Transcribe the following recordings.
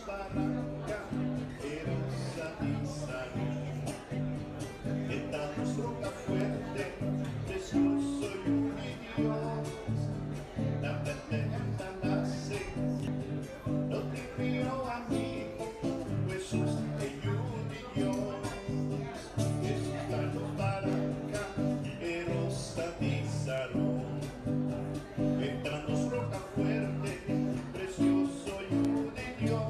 Baranka, e rosa di Saron. E ta nos roka fuerte, precioso Yu di Dios. Na Bethlehem ta nase, no tin mihó amigo ku Hesus, e Yu di Dios. Hesus ta nos baranka, e rosa di Saron. E ta nos roka fuerte, precioso Yu di Dios.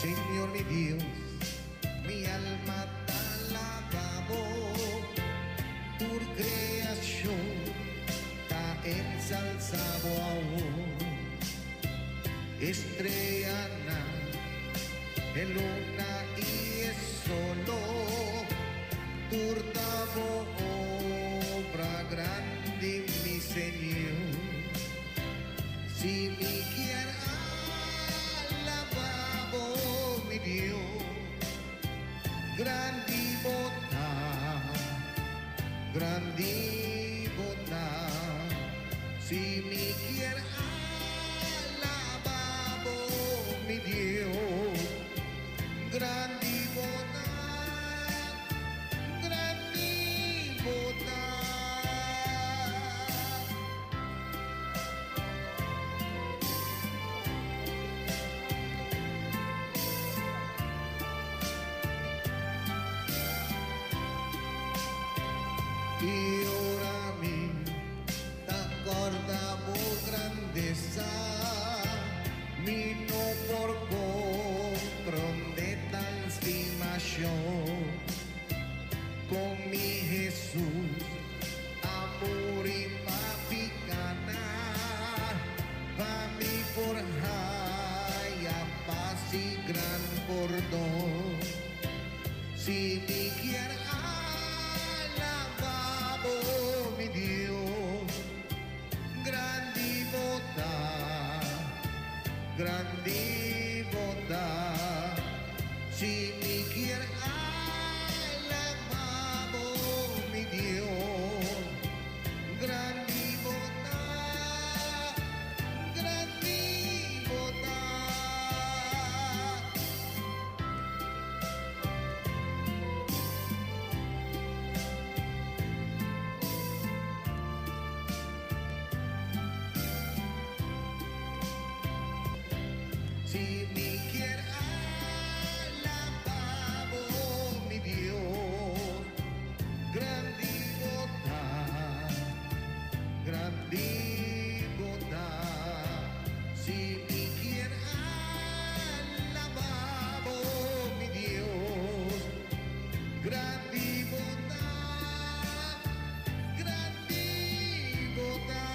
Señor mi Dios, mi alma ta alabá bo, tur kreashon ta ensalsá bo awor. Streanan, e luna i e solo, tur ta bo obra grandi, mi Señor. Si mi kier alabá bo, mi Dios, grandi bo ta, grandi bo ta. Si mi kier alabá bo, mi Dios, grandi bo ta, grandi bo ta. I ora mi ta kòrda bo grandesa, mi no por komprondé tal stimashon. Kon mi Jesus a muri pa pikánan, pa mi por haya pas i gran pordon. Si mi kier alabá bo, mi Dios, grandi bo ta, grandi bo ta. Si mi kier alabá bo, mi Dios, grandi bo ta, grandi bo ta. Si mi kier alabá bo, mi Dios, grandi bo ta, grandi bo ta. Si mi kier alabá bo, mi Dios, grandi bo ta, grandi bo ta.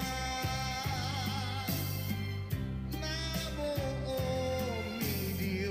Na bo, oh mi Dios.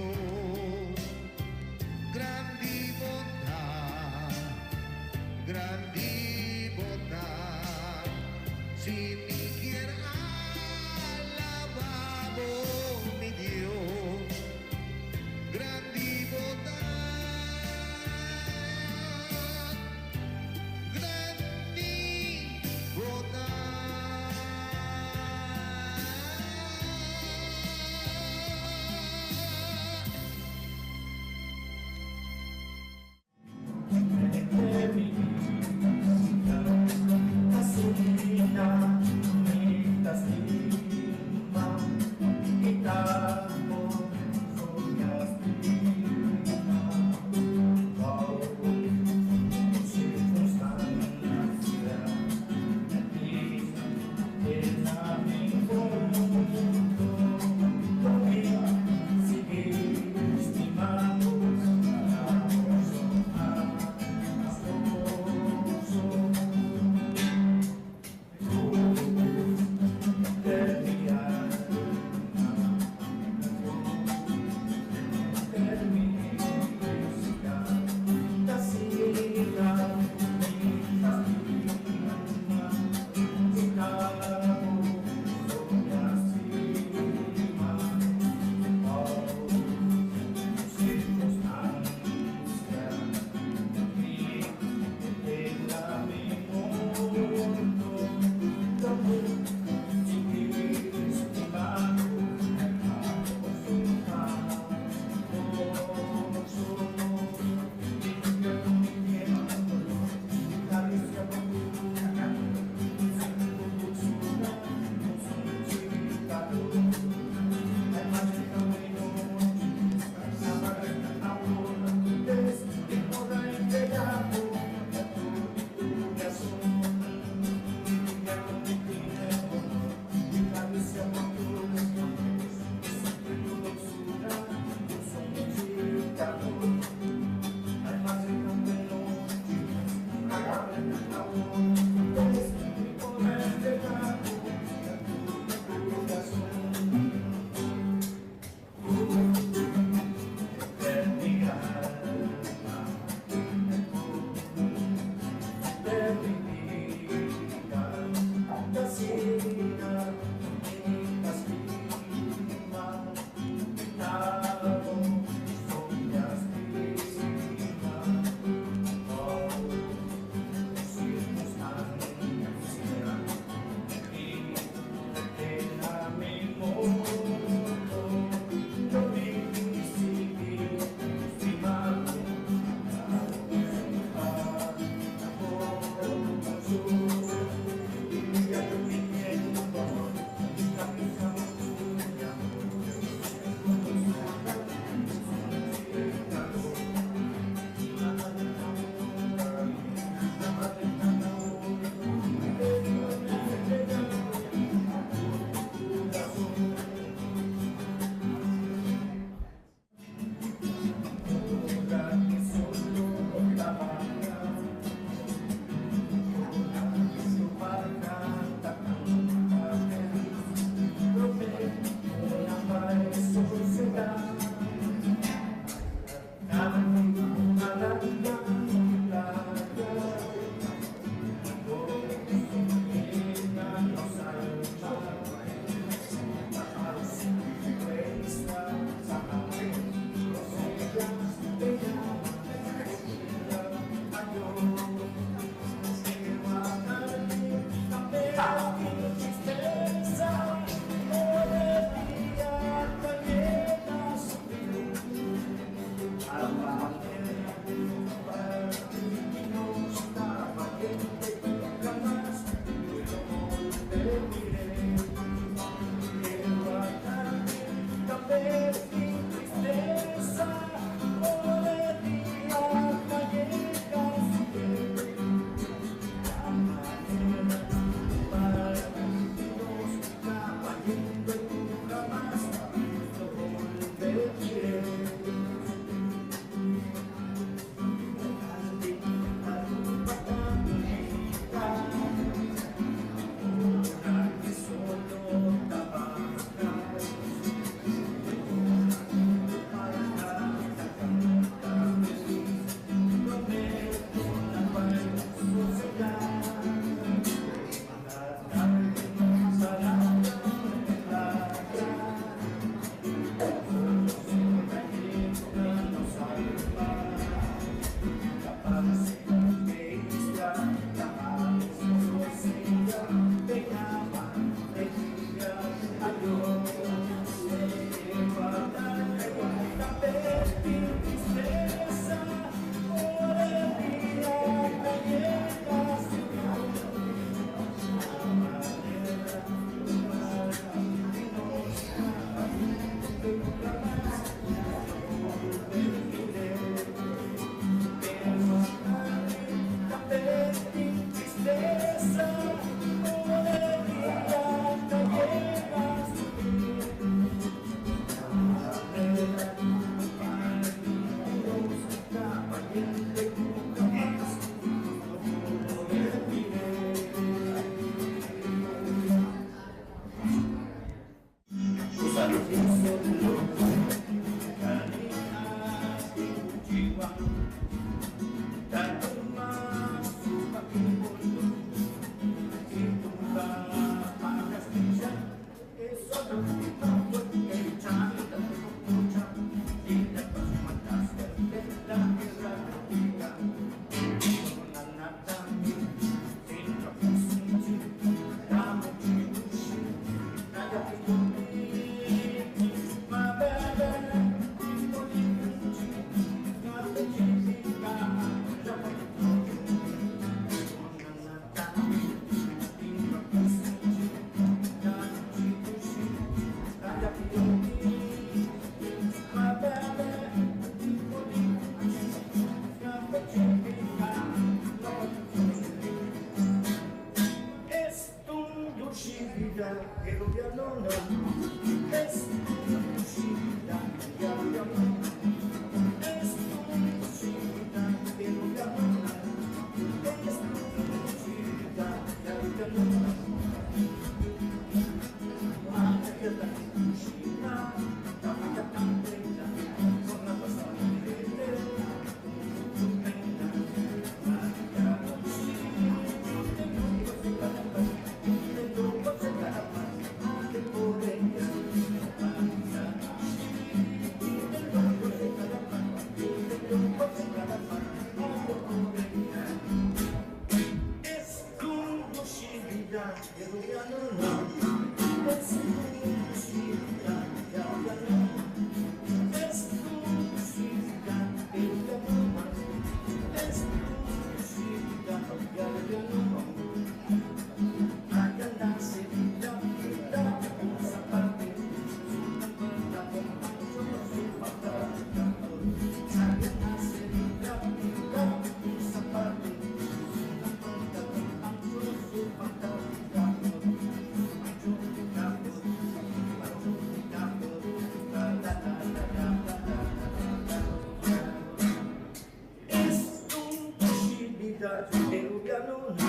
Dushita peruvianona.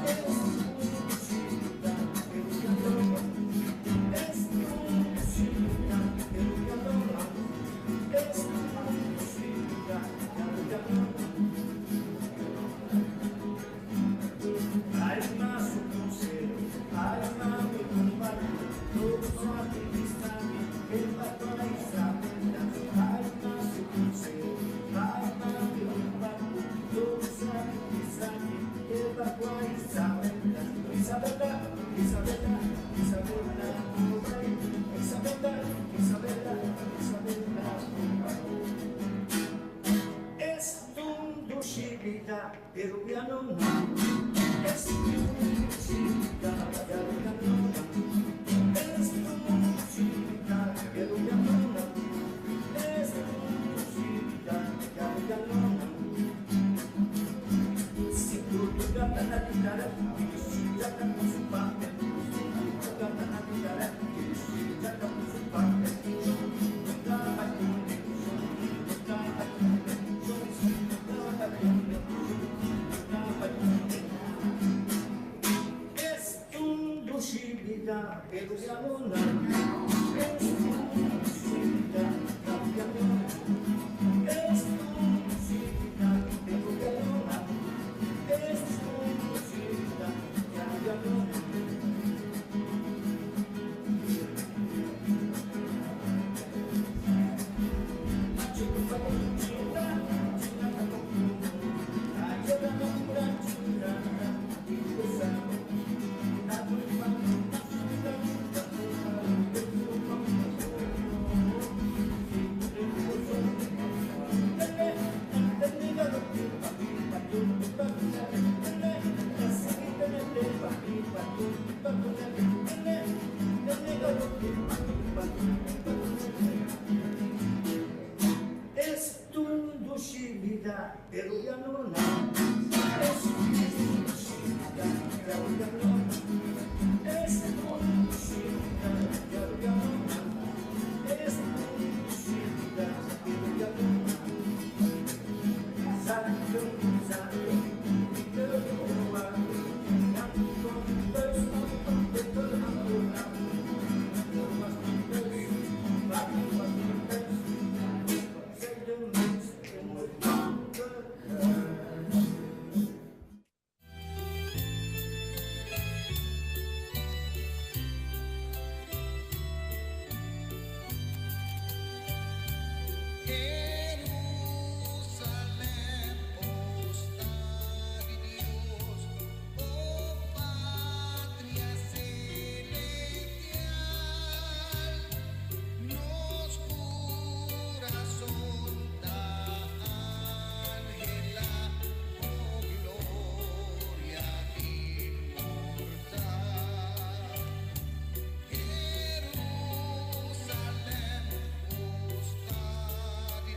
Es dushita peruvianona. Es dushita peruvianona. Es dushita peruvianona. Alma su crucero, alma mi compadre, todos a el pato a Isabela. Alma su crucero, alma mi compadre, todos a el pato a Isabela. Isabela, Isabela, Isabela, Isabela, Isabela, Isabela, Es tu dushibita peruvianona. Es tu dushibita peruvianona. Es tu dushibita peruvianona. Es tu dushibita peruvianona. Si tu gata na guitarra, si gata con su papel, si tu gata na guitarra, si gata con su papel, Es un dushibita peruvianona. Es un dushibita peruvianona. Es un dushibita peruvianona. Es un dushibita peruvianona. Es tu dushibita peruvianona. Es tu dushibita peruvianona. Es tu dushibita peruvianona. Es tu dushibita peruvianona. Jerusalén, oh stad di Dios, oh patria celestial, nos curazón ta anhelá, oh gloria inmortal. Jerusalén, oh stad di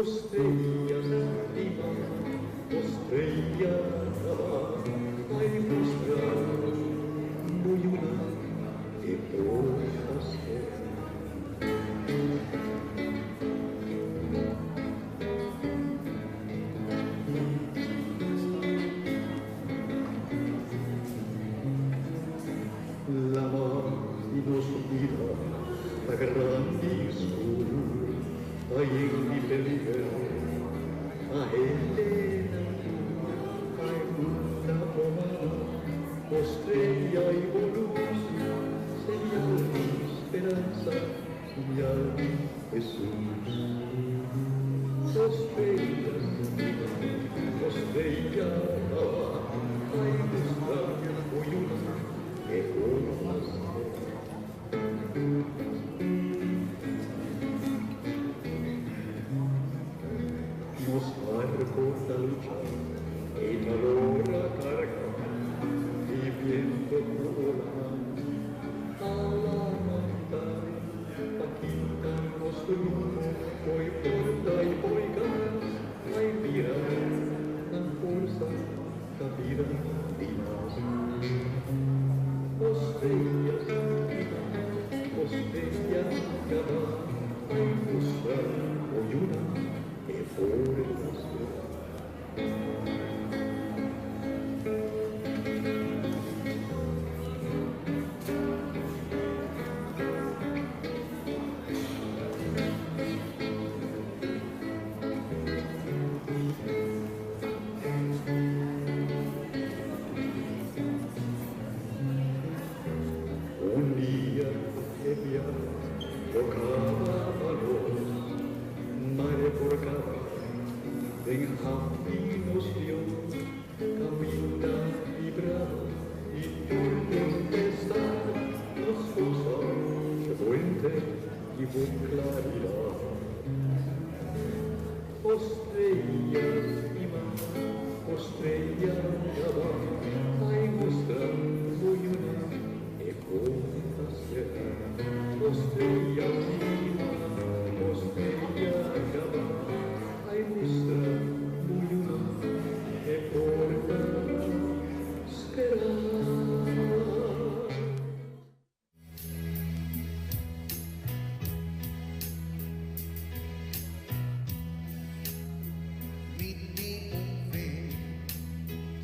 Estrellas di mar, estrella ay mustra bo yunan e por hacer. Lama di nos bida ta grandi skur, ta yen di peliger, pa hendenan tur, pa e bunda bo mama, bo strea i bo lus, señal di speransa, señal di Hesus. Bo strea di mama, bo strea ay mustra bo yunan e por hacer. Nos barco ta lucha e ta logra carga di biento cu olanan a lamanta pa kita nos rumbo fo'i porta y fo'i cas ay mira nan forsa ta bira di mas. Estrellas di mar, estrella caba ay mustra bo yunan e por hacer. Un dia e bia lo caba pa nos, mare por caba den haf di nos Dios, caminda di brava y tur tempestad nos goza dje fuente di bo claridad. O strellas di mar, o strella caba, ay mustra bo yunan e por hacer. O strellas di mar, o strella caba, ay mustra bo yunan e por spera. Mi tin un fe,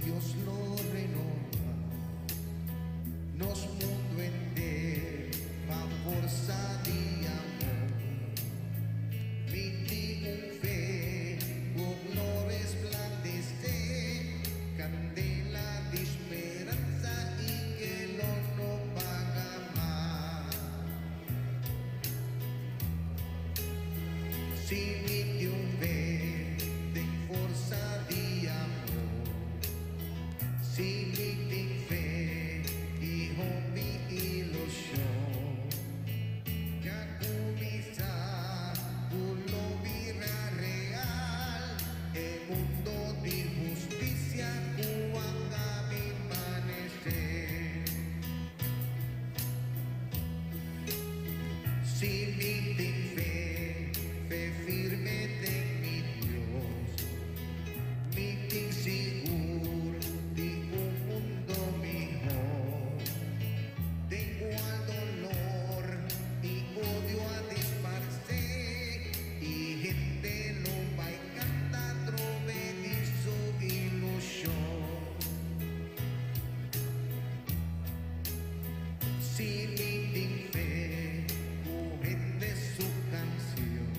Dios lo renova nos mundo henter pa forsa di amor. Mi tin un fe, ku lo resplandesé, kandela di speransa i ku lo no paga mas. Si mi tin un fe, den forsa di amor. Si mi tin fe i hopi ilushon, ya kuminsá ku lo bira real, e mundu di hustisia ku a kaba di amanesé. Si mi tin fe, fe firme den mi Dios, mi tin sigur di un mundu mihó. Den kua doló i odio a disparsé i hende lo bai kanta trobe di su ilushon. Si mi tin fe, ku hende su kanshon.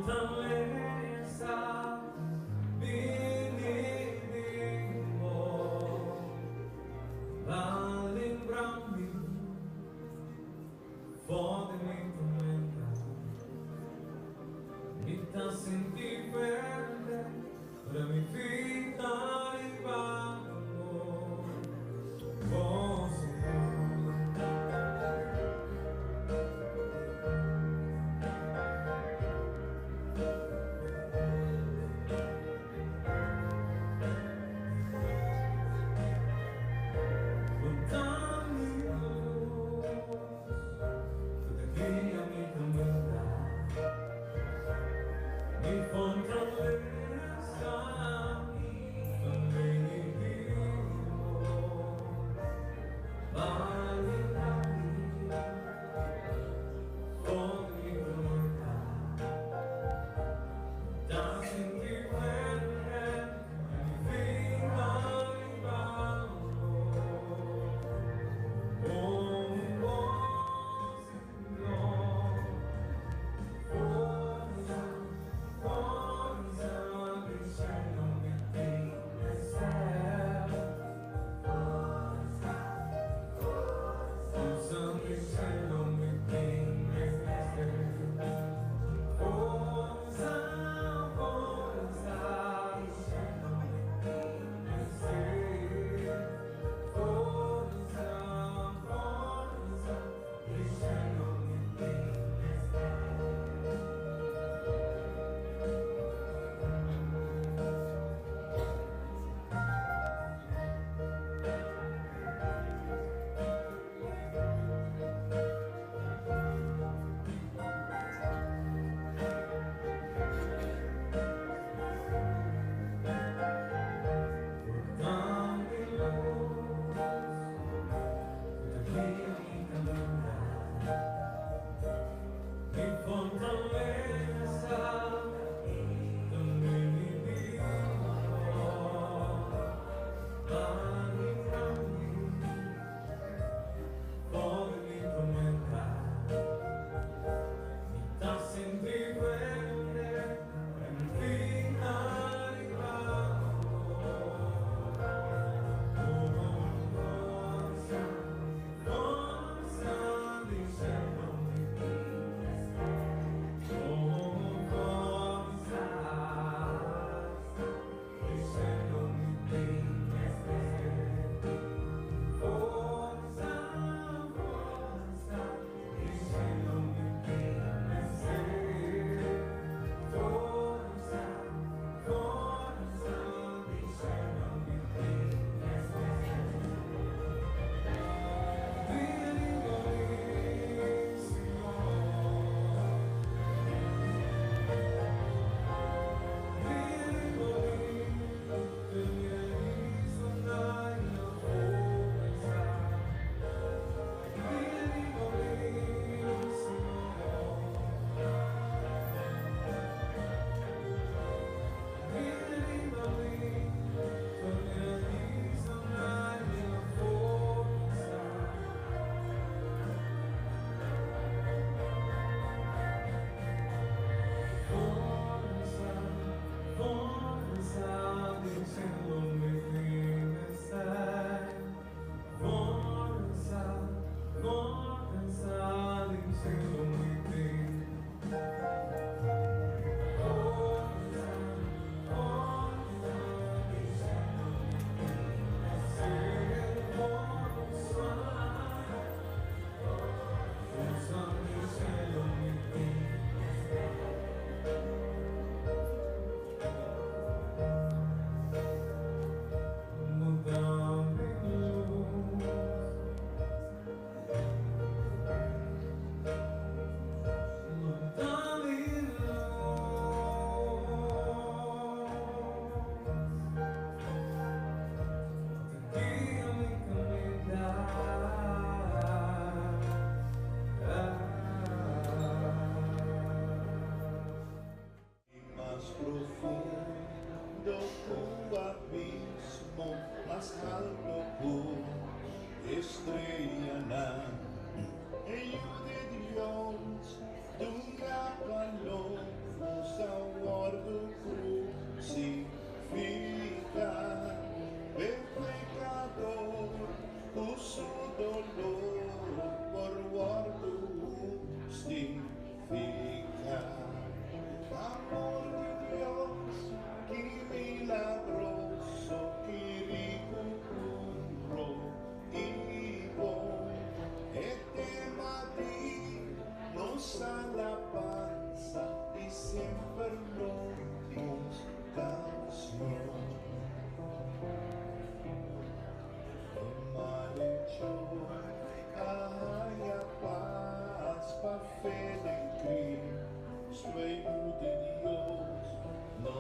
Fortalesa bini di bo. B'a libra mi for di mi tormenta. Mi ta sinti fuerte, ora mi fiha riba bo. Oh, Señor. Bo ta mi lus, ku ta guia mi kaminda, mi fortalesa.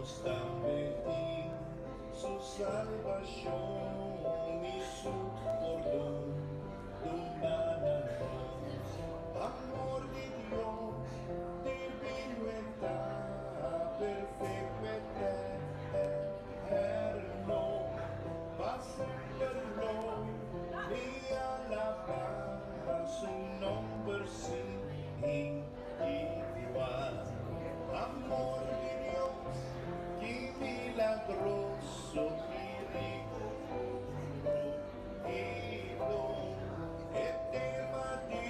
Nos tambe tin Su salbashon i Su pordon duná na nos. Amor di Dios divino e ta, perfekto, eterno, pa semper lo mi alabá Su nòmber sin igual. Amor di Dios, ki milagroso, ki riku i bon. E tema di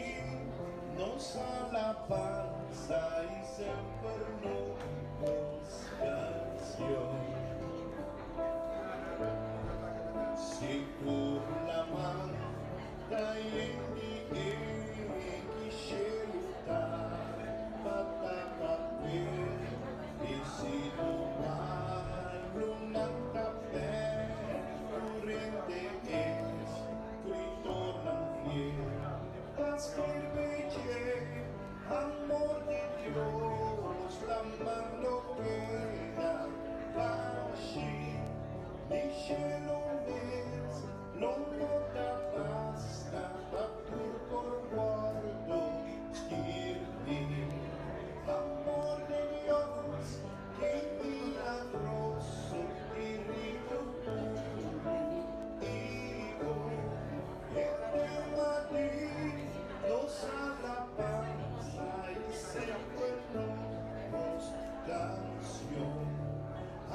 nos alabansa i semper nos kanshon. Sigur laman ta yen di enki, shelu tabata papel i si palunan ta kurente, eskritornan fiel ta skirbi dje amor di Dios. Laman lo keda bashí ni shelu mes lo no ta basta pa tur por wòrdu skirbí. Amor di Dios, ki milagroso, ki riku, puru i bon. E tema di nos alabansa i semper nos kanshon.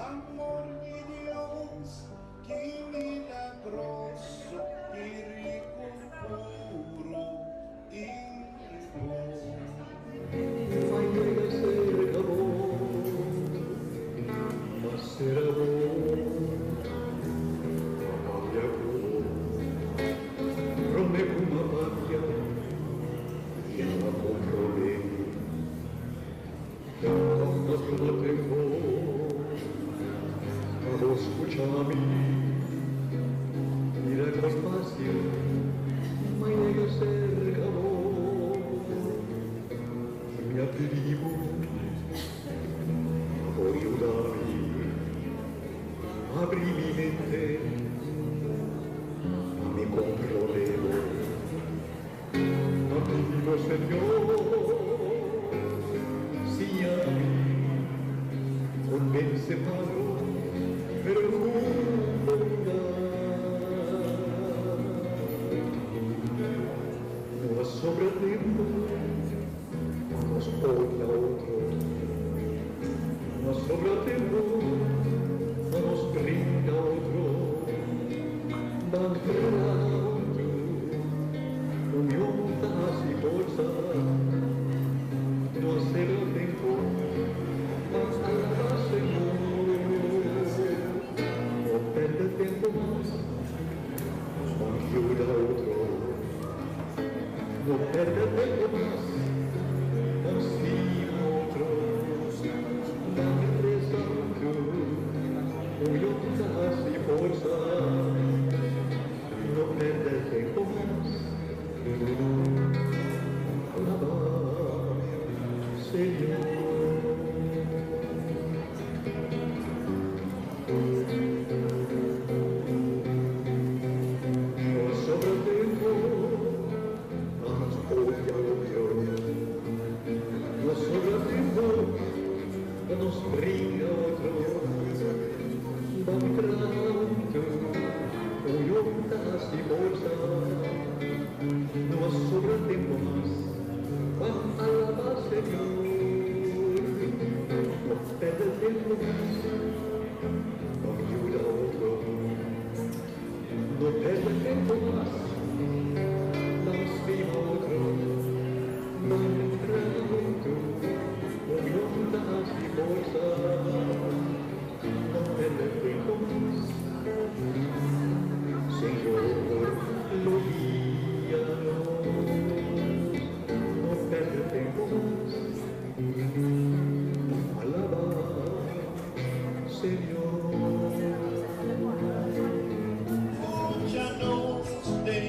Amor di Dios, ki milagroso, ki riku, puru i bon. Mai yega serka bo, mas será bon pa papia ku bo. Promé ku m'a papia, ya m'a komprondé. Tòg m'a tuma tempu pa bo skucha mi. Mira kon fásil m'a yega serka bo. Mi a pidi bo pa bo yuda mi. Habri mi mente pa mi komprondé bo. M'a pidi bo, Señor, siña mi. Konvensé malu, pero ku bondat. No a sobra tempu pa nos odia otro. No a sobra tempu pa nos bringa otro. Ban traha huntu, union ta hasi forsa. No a sobra tempu, ban alabá Señor. No pèrdè tempu mas, ban yuda otro. No pèrdè tempu mas, ban stima otro. Ban resa huntu, union ta hasi forsa. No pèrdè tempu mas, alabá Señor. No a sobra tempu pa nos odia otro. No a sobra tempu pa nos bringa otro. Ban traha huntu, union ta hasi forsa. No a sobra tempu mas, ban alabá Señor. No pèrdè tempu mas, ban yuda otro. No pèrdè tempu mas, ban stima otro. Ban traha huntu, union ta hasi forsa. No pèrdè tempu mas, Señor lo guia nos. No pèrdè tempu mas, alabá Señor. Skucha nos den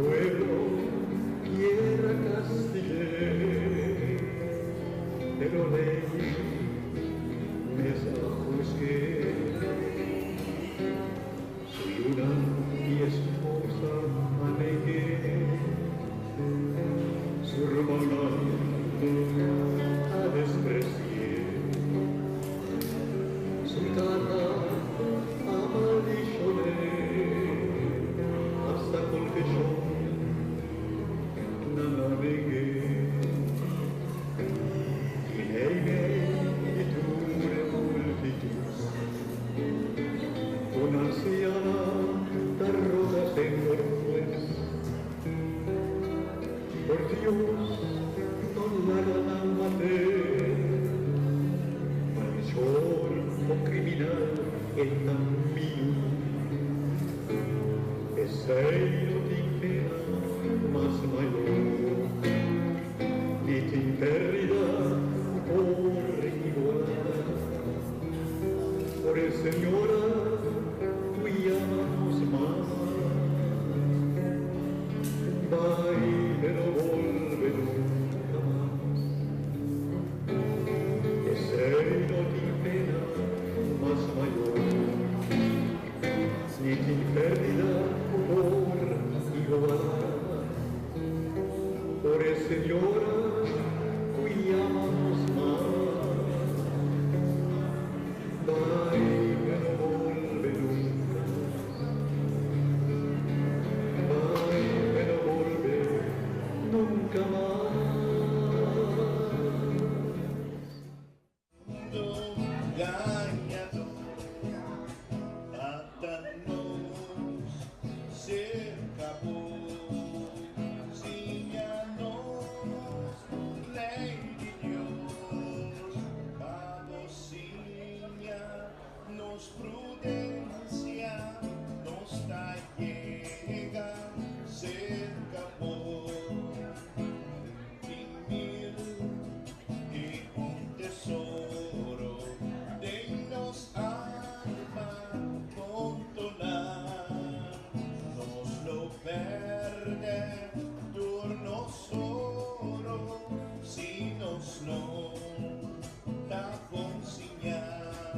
Pueblo quiera castigue, pero ley me juzgue. Soy una y esposa anegue, su hermana a desprecié, su tata a maldicioné, hasta confesión nana negué. Y ture multitud, una anciana tarroda señor juez. Por Dios, no la hagan matar, malhechor o criminal en tan mío. Ese no tiene pena más mayor, ni tiene pérdida por igualar. Por el Señora, cuidamos más. Baile no vuelve nunca más. Ese no tiene pena más mayor, ni tiene pérdida por igualar. Por el Señora, cuidamos más. Baile no vuelve nunca más. Baile no vuelve nunca más. Gañador, hasta nos cerca vos, síganos, ley de Dios, vamos nos prudencia, nos da llega cerca vos, y mil y un tesoro de nos alma contonar, nos lo perde turno solo, si nos no da consignar,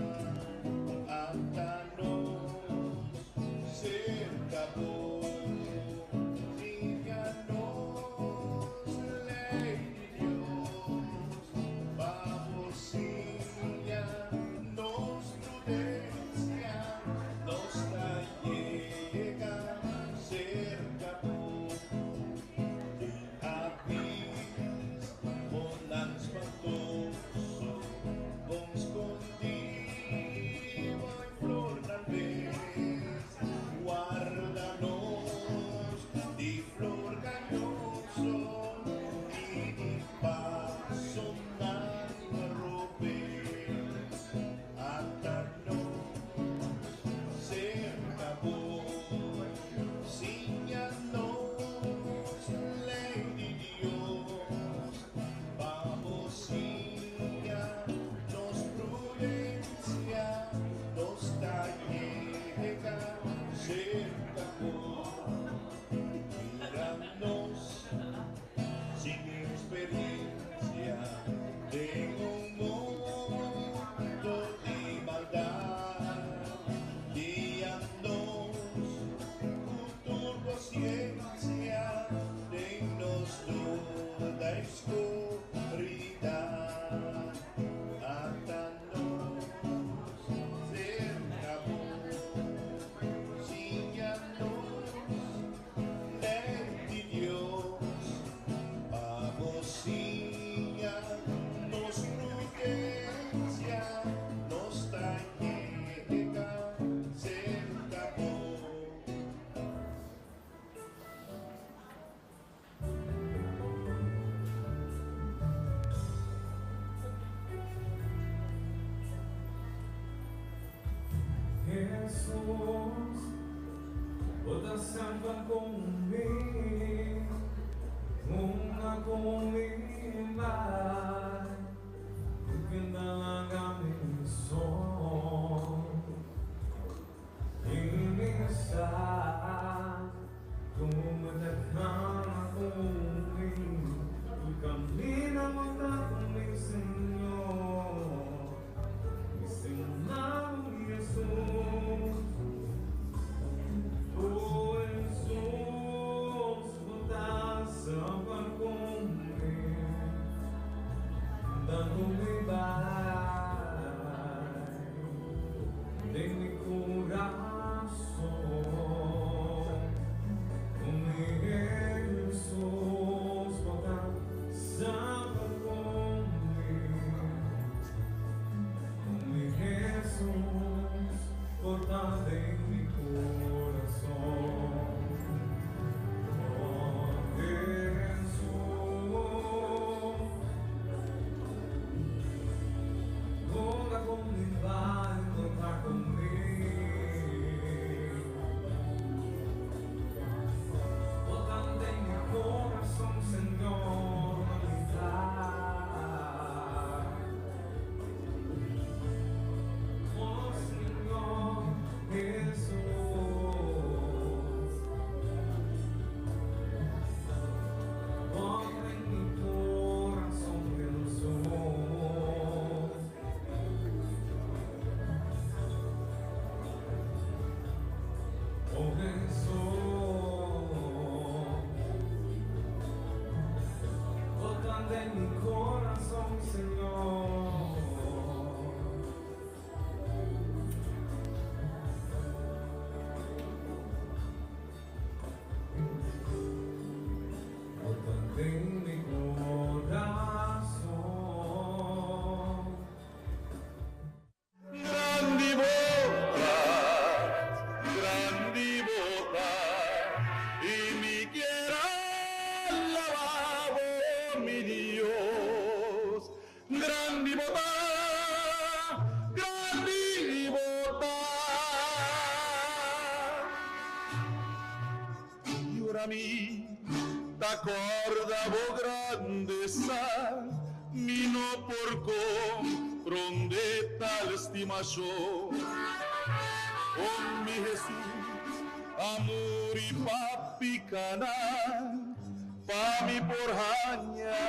hasta nos cerca vos, díganos, ley de Dios, vamos nos prudencia, nos da llega cerca vos. Abis, volan espantoso, con escondido en flor tal vez, guárdanos de flor cañoso y de paso robes, hasta no cerca vos, síganos, ley de Dios, vamos nos prudencia, nos da llega cerca vos, míranos sin experiencia de un mundo de maldad, guíanos con tu paciencia, denos toda oscuridad, hasta nos cerca vos, síganos, ley de Dios, vamos nos prudencia, nos da llega cerca vos. Jesús, bota salva conmigo, una conmigo, que nada mi sol y mi sal, como te Bota en mi corazón, Señor. Bota en mi corazón. Grandi bota, grandi bota, y mi quiera alabado mi Dios. Grandi bota, grandi bota. Y ora mi t'acorda bo grandeza, mi no por comprende tal estimación. Con mi Jesús, amor y papi canal, pa mi por haña,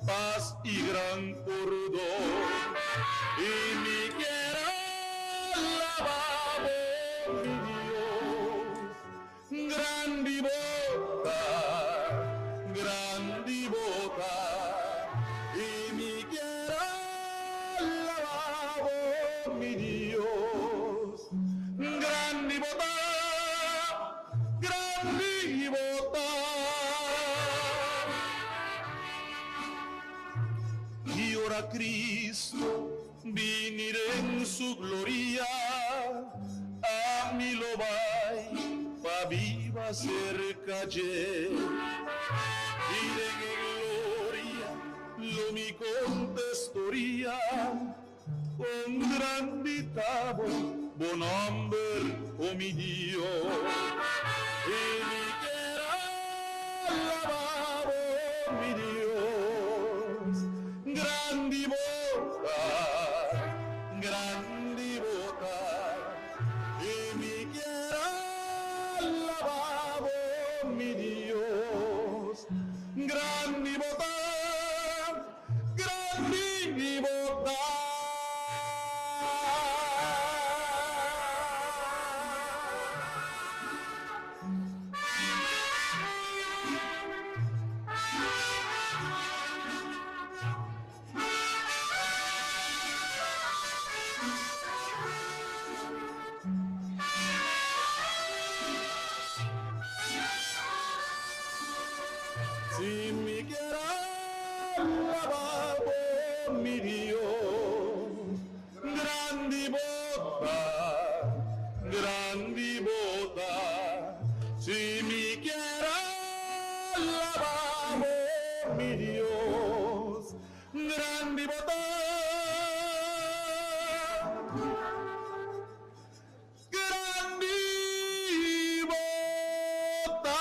paz y gran pordón. Y mi quiera alabado mi Dios, grandi bota, grandi bota, y mi quiera alabado mi Dios, grandi bota, grandi bota. Y ora Cristo venir en su gloria, a mi lo vai, pa viva cerca ye. Y en gloria lo mi contestoría, con gran vitabo, bon hombre, oh mi Dios. Y mi quiera alabado mi Dios, grandi bota, grandi bota, y mi quiera alabado mi Dios, grandi bota, grandi bota. Si mi quiera alabado mi Dios, grandi bota, grandi bota. Si mi quiera alabado mi Dios, grandi bota. Grandi bota.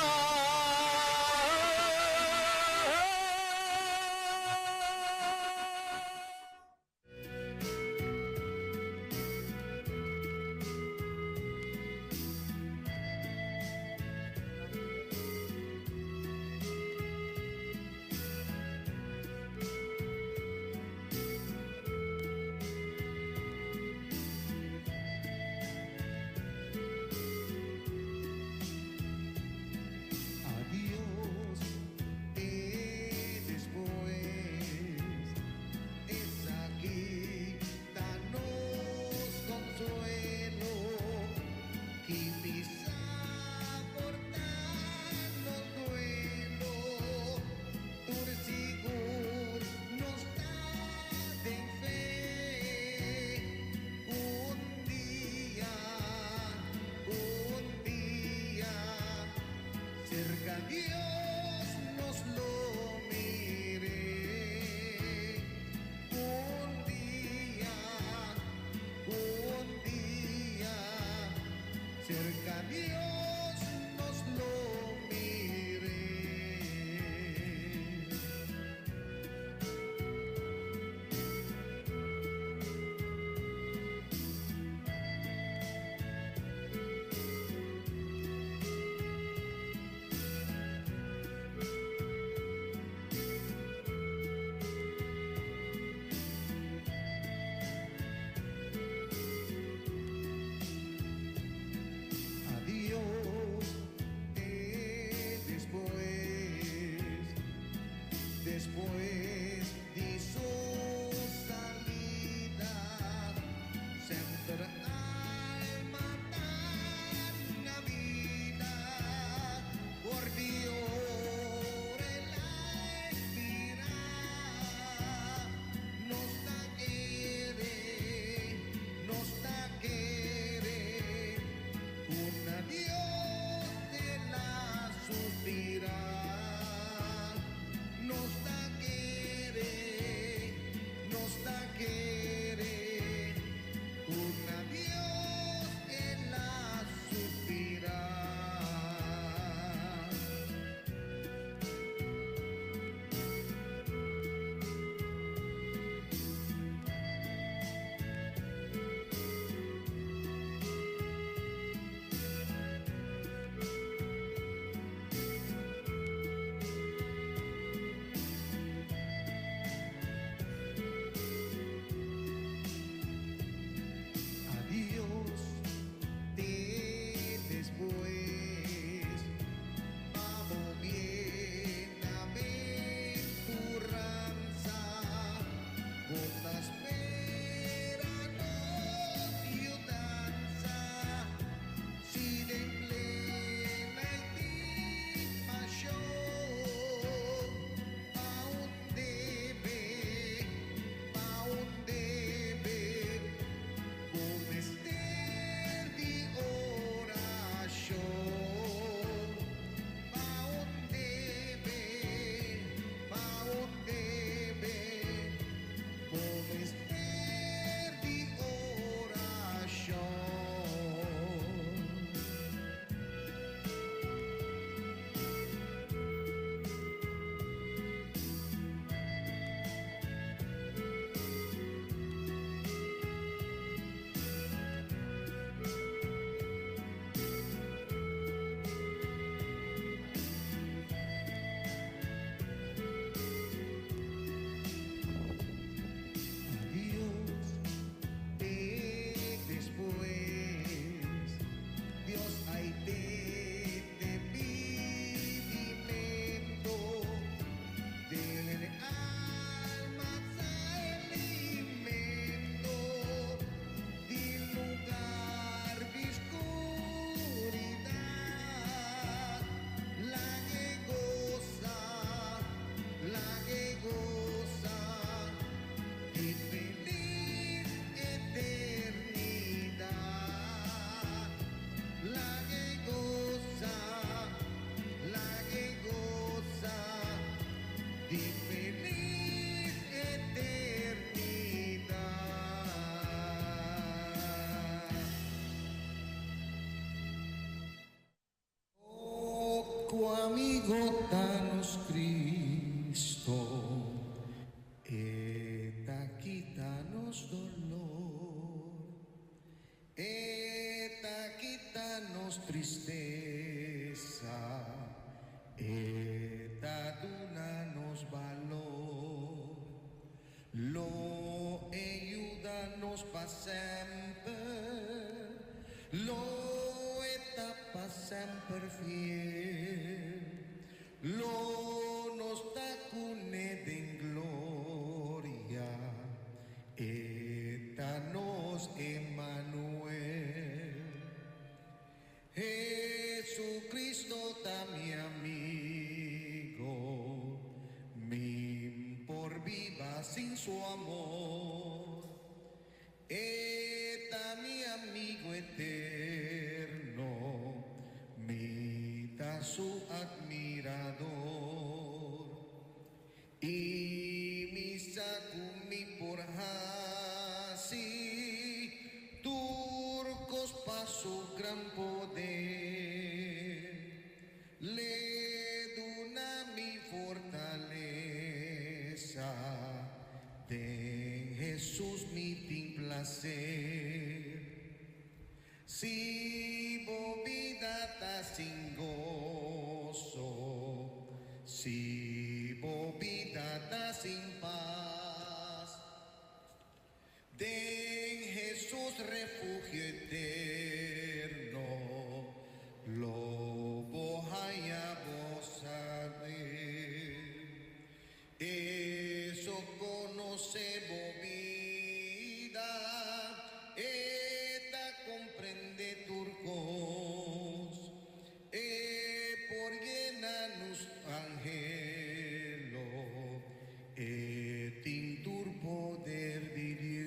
amigo ta nos Cristo, E ta kita nos dolor, E ta kita nos tristesa, E ta duna nos balor. Lo e yuda nos pa semper, Lo e ta pa semper fiel. Lo nos ta cune den gloria, E ta nos Emmanuel. Jesucristo ta mi amigo, Mi por biba sin su amor. E ta mi amigo eterno, Mi ta su admirador. Y mi sa cu mi por haci tur cos pa su gran poder. L'e duna mi fortalesa, den Jesus mi tin placer. Si bo bida ta sin goso, si bo bida ta sin paz, den Jesus refugio eterno, lo bo haya bo saber. E so conoce bo bida, E ta comprende tur cos, E por yena nos anhelo, E tin tur poder di Dios.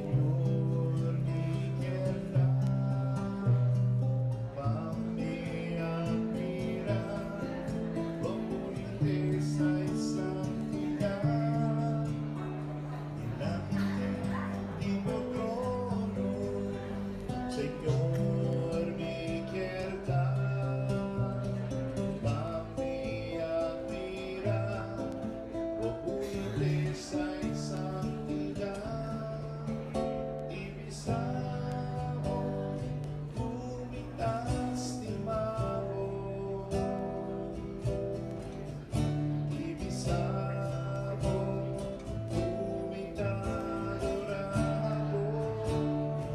Señor, mi kier ta pa mi admira bo bunitesa y santidad delante di bo trono. Señor, mi kier ta pa mi admira bo bunitesa y santidad y bisa bo cu mi ta stima bo y bisa bo cu mi ta adora bo.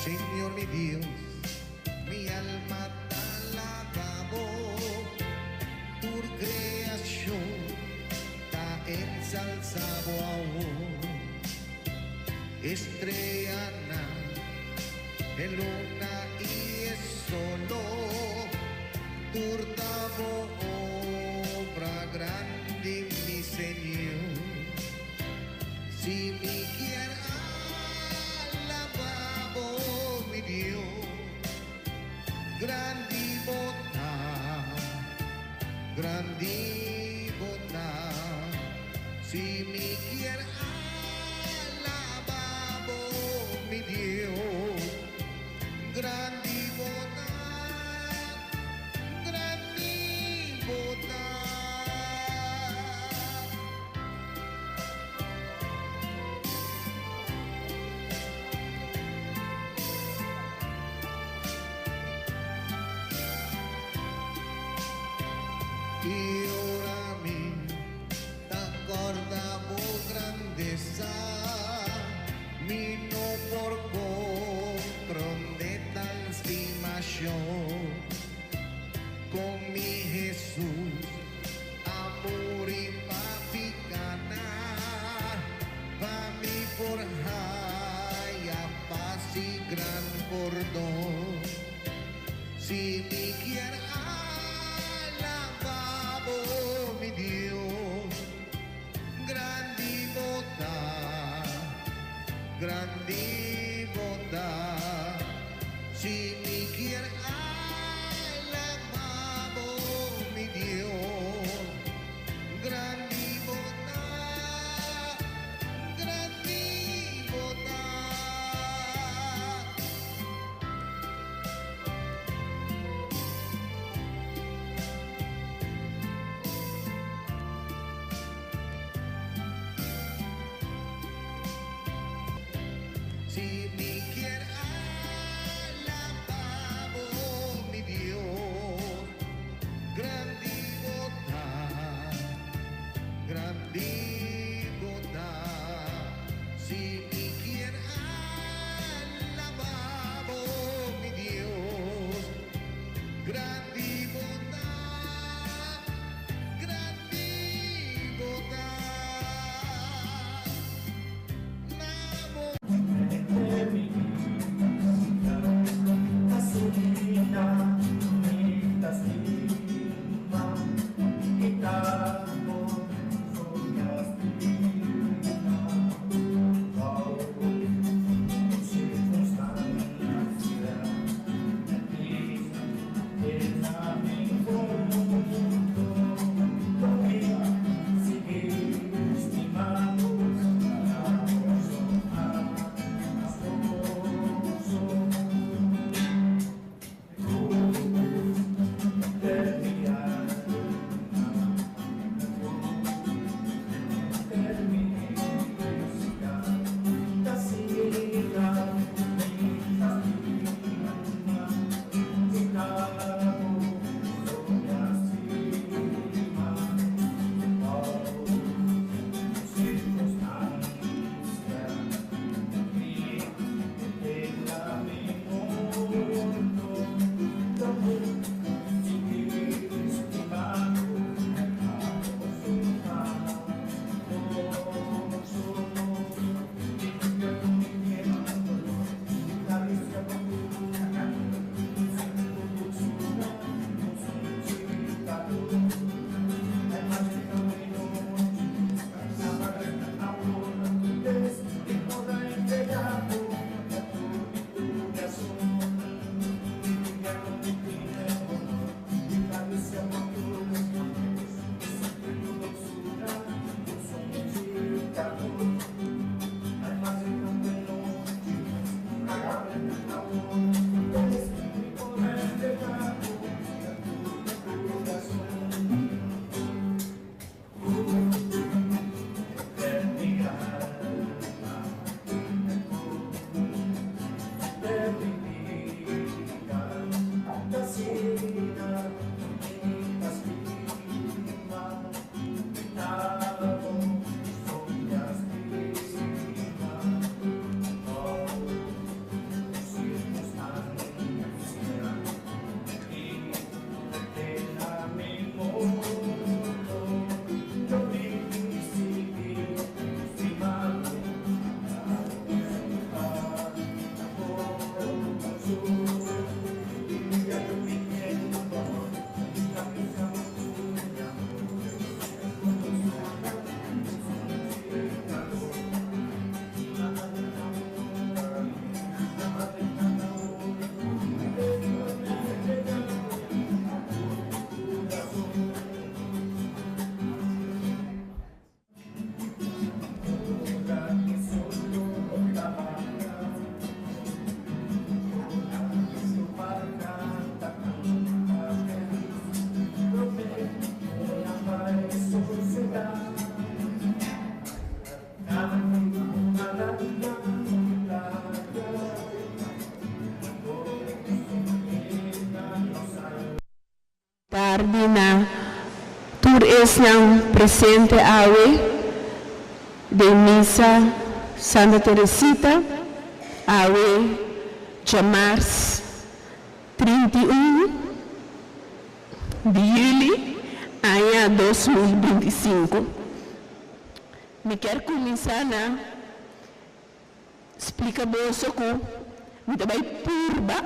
Señor mi Dios, mi alma ta alabá bo, tur kreashon ta ensalsá bo awor. Streanan, e luna i e solo, tur ta bo obra grandi, mi Señor. Si mi kier alabá bo, mi Dios, grandi bo ta, grandi bo ta. Si mi kier alabá bo, mi Dios, grandi bo ta, grandi bo ta. I ora mi ta kòrda bo grandesa. tardi na tur esnan presente awe den misa Santa Teresita, awe djamars 31 di juli aña 2025. Mi kier cuminsa na splica boso cu mi ta bay purba,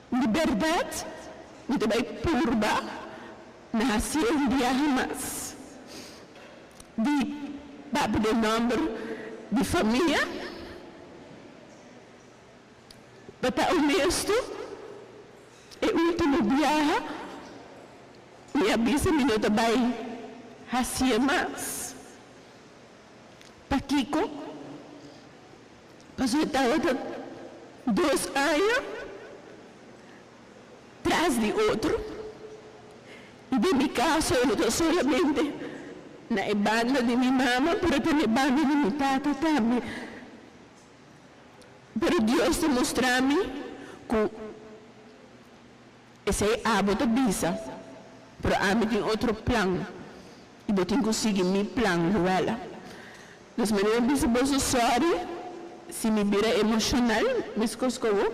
di berdad mi ta bay purba na haci un biaha mas di papia den nomber di famia. Pa ta honesto, e ultimo biaha mi a bisa mi no ta bay haci'e mas. Pakico? Pasobra e tabata dos aña tras di otro y den mi caso e no ta solamente na e banda di mi mama pero ta na e banda di mi tata tambe. Pero Dios ta mustra mi ku esei abo ta bisa, pero ami tin otro plan i bo tin ku sigui mi plan, Luella. Dus manera mi bisa boso sòri si mi bira emoshonal meskos ku awo,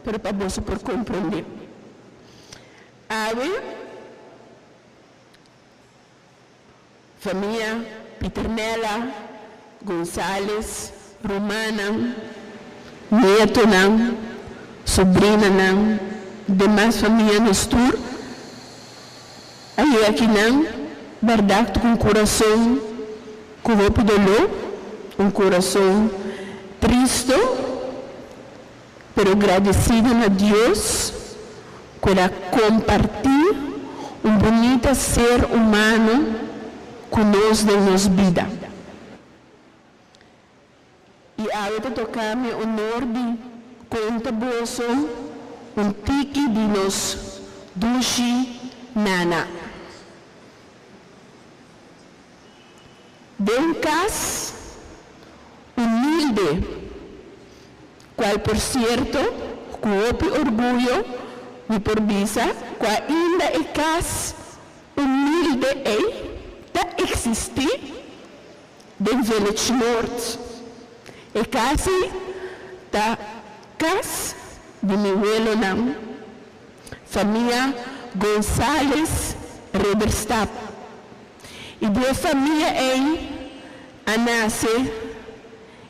pero pa boso por komprondé. Awe. Famia Pieternella, Gonzales, rumannan, nietonan, sobrinanan, demas famia nos tur a yega akinan bèrdat ku un kurason ku hopi doló, un kurason tristo, pero gradesido na Dios ku el a kompartí un bunita ser humano ku nos den nos bida. I awe ta toká mi honor di konta boso un tiki di nos dushi Nana. Den kas humilde, cual por cierto cu hopi orguyo mi por bisa cu ainda e kas humilde ey ta existi den Village Noord. E kas ey ta kas di mi welonan, famia Gonzales Ridderstap. I di e famia ei a nase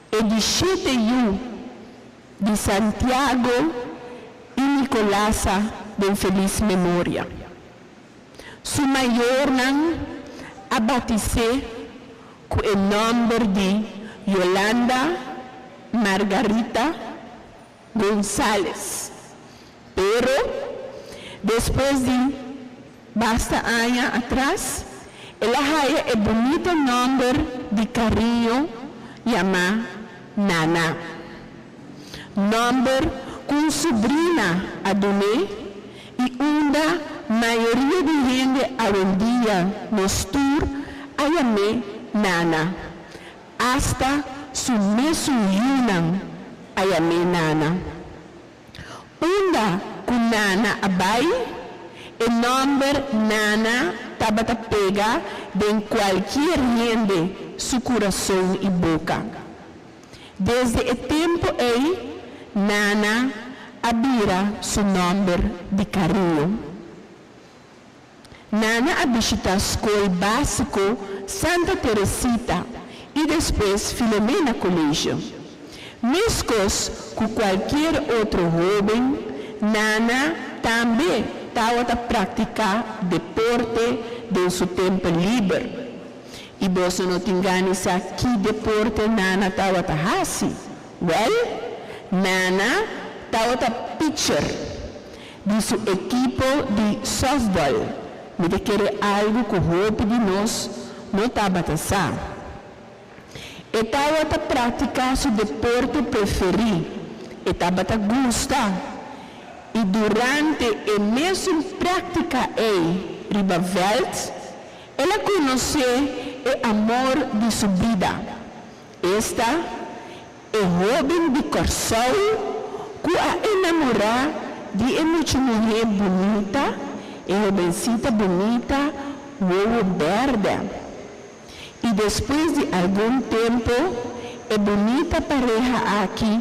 e di shete yu di Santiago i Nicolasa den felis memoria. Su mayornan a batis'é ku e nòmber di Yolanda Margarita Gonzales. Pero, despues di basta aña atras, el a haya e bunita nòmber di kariño yamá Nana. Nòmber ku un subrina a dun'é i unda mayoria di hende awendia nos tur a yam'é Nana. Asta su mesun yunan a yam'é Nana. Unda ku Nana a bai, e nòmber Nana tabata pega den kualkier hende su kurason i boka. Desde e tempu ei, Nana a bira su nòmber di kariño. Nana a bishitá skol básiko Santa Teresita i despues Filomena Colegio. Meskos ku kualkier otro hóben, Nana tambe tawata praktiká deporte den su tempu liber. I boso no tin gana sa ki deporte Nana tawata hasi? Wèl, Nana tawata pitcher. Di su ekipo di softball. Mi ta kere algu ku hopi di nos no tabata sa. E tawata praktiká su deporte preferí, e tabata gusta, i durante e mesun práktika ei riba vèlt, el a konosé e amor di su bida, esta, E hóben di Kòrsou ku a enamorá di e mucha muhé bunita E hobencita bunita, wowo berde. Y despues di algun tempo e bunita pareha aki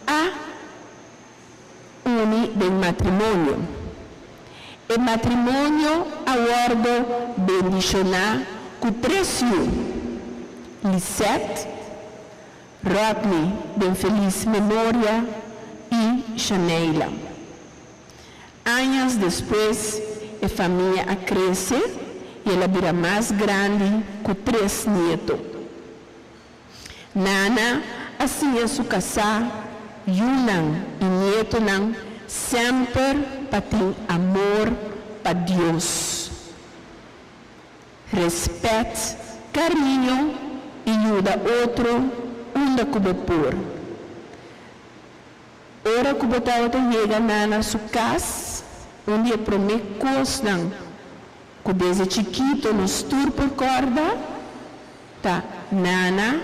a uni den matrimonio. E matrimonio a wordo bendiciona cu tres yu, Lisette, Rodney den feliz memoria y Shaneila. Añas despues e famia a crece y el a bira mas grandi cu tres nieto. Nana a siña su casá, yunan y nietonan semper pa tin amor pa Dios, respet, cariño y yuda otro unda cu bo por. Ora cu bo tabata yega Nana su cas, un di e prome cosnan cu desde chikito nos tur por corda ta Nana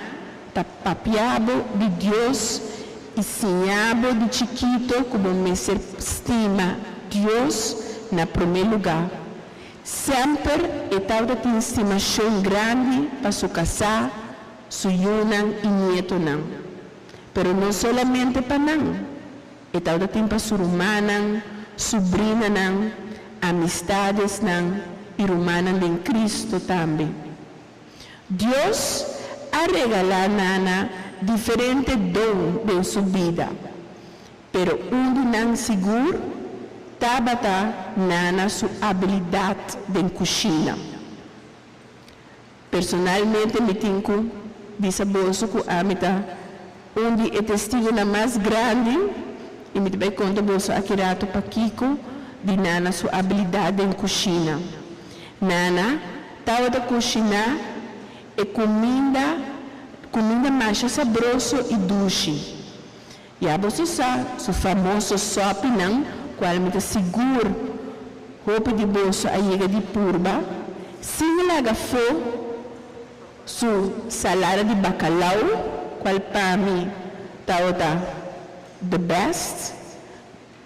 ta papia bo di Dios y siña bo di chikito cu bo mester stima Dios na prome luga. Semper e tabata tin stimacion grandi pa su casa, su yunan y nietonan. Pero no solamente pa nan, e tabata tin pa su rumannan, subrinanan, amistadesnan y rumannan den Cristo tambe. Dios a regala Nana diferente don den su bida, pero un di nan sigur tabata Nana su abilidad den cushina. Personalmente mi tin cu bisa boso cu ami ta un di e testigonan mas grandi y mi ta bay conta boso aki rato pakico di Nana su abilidad den cushina. Nana tabata cushina e cuminda cuminda masha sabroso y dushi. Ya boso sa su famoso sopinan cual mi ta sigur hopi di boso a yega di purba, sin laga fo su salada di bacalao cual pa mi tabata the best,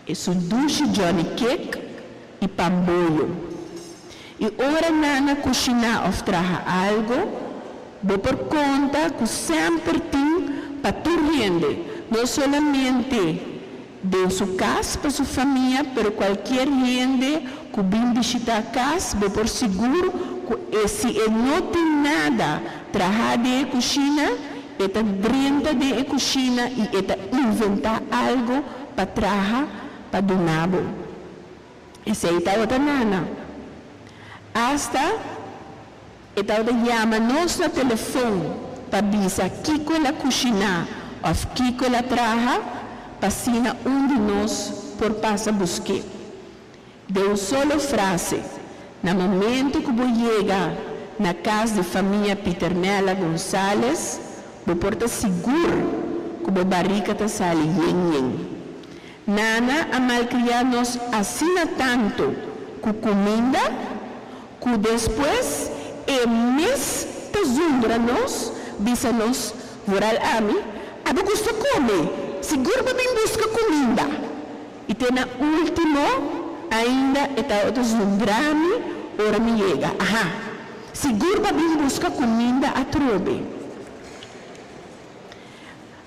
e su dushi Johnny cake y pamboyo. Y ora Nana cushina of traha algo, bo por conta cu semper tin pa tur hende, no solamente den su cas pa su famia, pero cualkier hende cu bin bishita cas, bo por sigur cu e si e no tin nada traha den e cushina, e ta drenta den e cushina y e ta inventa algo pa traha pa duna bo. Esey tabata Nana. Hasta e tabata yama nos na telefon pa bisa kico el a cushina of kico el a traha pa asina un di nos por pasa busque. Den un solo frase, na momento cu bo yega na cas di famia Pieternella Gonzalez, bo por ta sigur cu bo barica ta sali yen yen. Nana a malcria nos asina tanto cu cuminda cu despues e mes ta zundra nos, bisa nos, vooral ami, Abo gusta come, sigur bo bin busca cuminda. Y te na ultimo ainda e tabata zundra mi ora mi yega, Aha, sigur bo bin busca cuminda atrobe.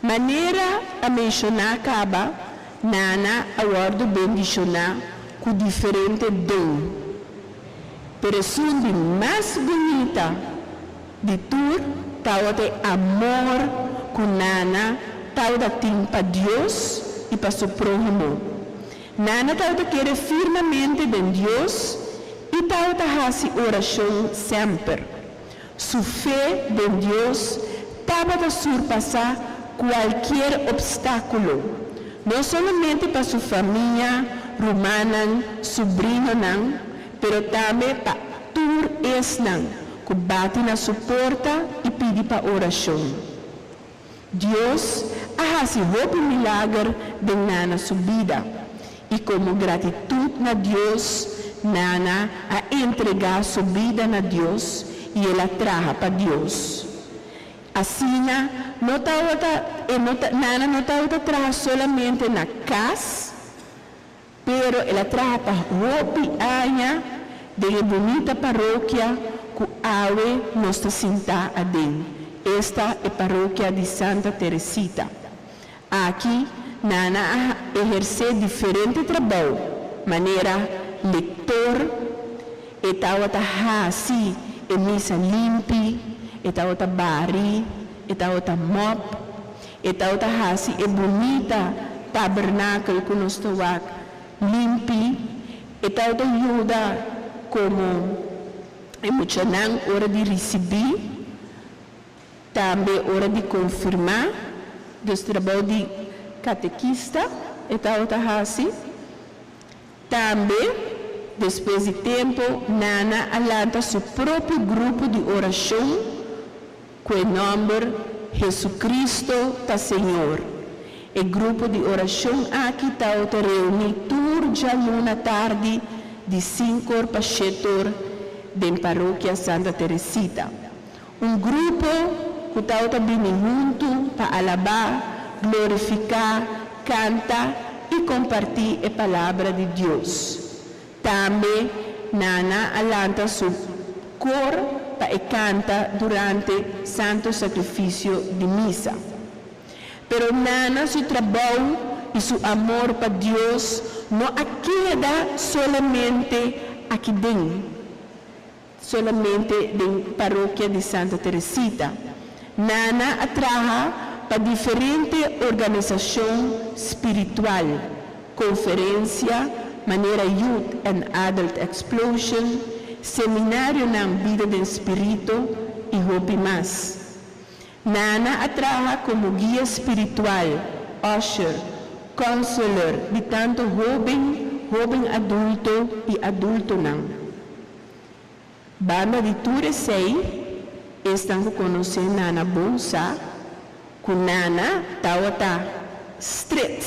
Manera a menshoná kaba, Nana a wòrdu bendishoná ku diferente don. Pero esun di mas bunita di tur tabata e amor ku Nana tabata tin pa Dios i pa su próhimo. Nana tabata kere firmemente den Dios i tabata hasi orashon semper. Su fe den Dios tabata surpasá kualkier opstákulo, no solamente pa su famia, rumannan, subrinonan, pero tambe pa tur esnan ku bati na su porta i pidi pa orashon. Dios a hasi hopi milager den Nana su bida, i komo gratitut na Dios, Nana a entregá su bida na Dios i el a traha pa Dios. Asina, no tabata e no ta, Nana no tabata traha solamente na kas, pero. Pero el a traha pa hopi aña den e bunita parokia ku awe nos ta sintá aden, esta e parokia di Santa Teresita. Aki Nana a ehersé diferente trabou, manera lektor, e tabata hasi e misa limpi, e tabata bari, e tabata mòp, e tabata hasi e bunita tabernakel ku nos ta wak limpi, e tabata yuda komo e muchanan ora di risibí, tambe ora di konfirmá, dus trabou di katekista e tabata hasi. Tambe, despues di tempu, Nana a lanta su propio grupo di orashon ku e nòmber Jesucristo ta Señor. E grupo di orashon aki tabata reuní tur djaluna tardi di sinkor pa shetor den Parokia Santa Teresita. Un grupo ku tabata bini huntu pa alabá, glorifiká, kanta i kompartí e Palabra di Dios. Tambe Nana a lanta su kor pa e kanta durante Santo Sakrifisio di Misa. Pero Nana su trabou i su amor pa Dios no a keda solamente aki den. Solamente den parokia di Santa Teresita. Nana a traha pa diferente organisashon spiritual, konferensia manera Youth and Adult Explosion, seminarionan Bida den Spirito i hopi mas. Nana a traha komo guia spiritual, usher, counselor di tantu hóben, hóben adulto i adultonan. Banda di tur esei, esnan ku konosé Nana bon sa ku Nana tabata stret,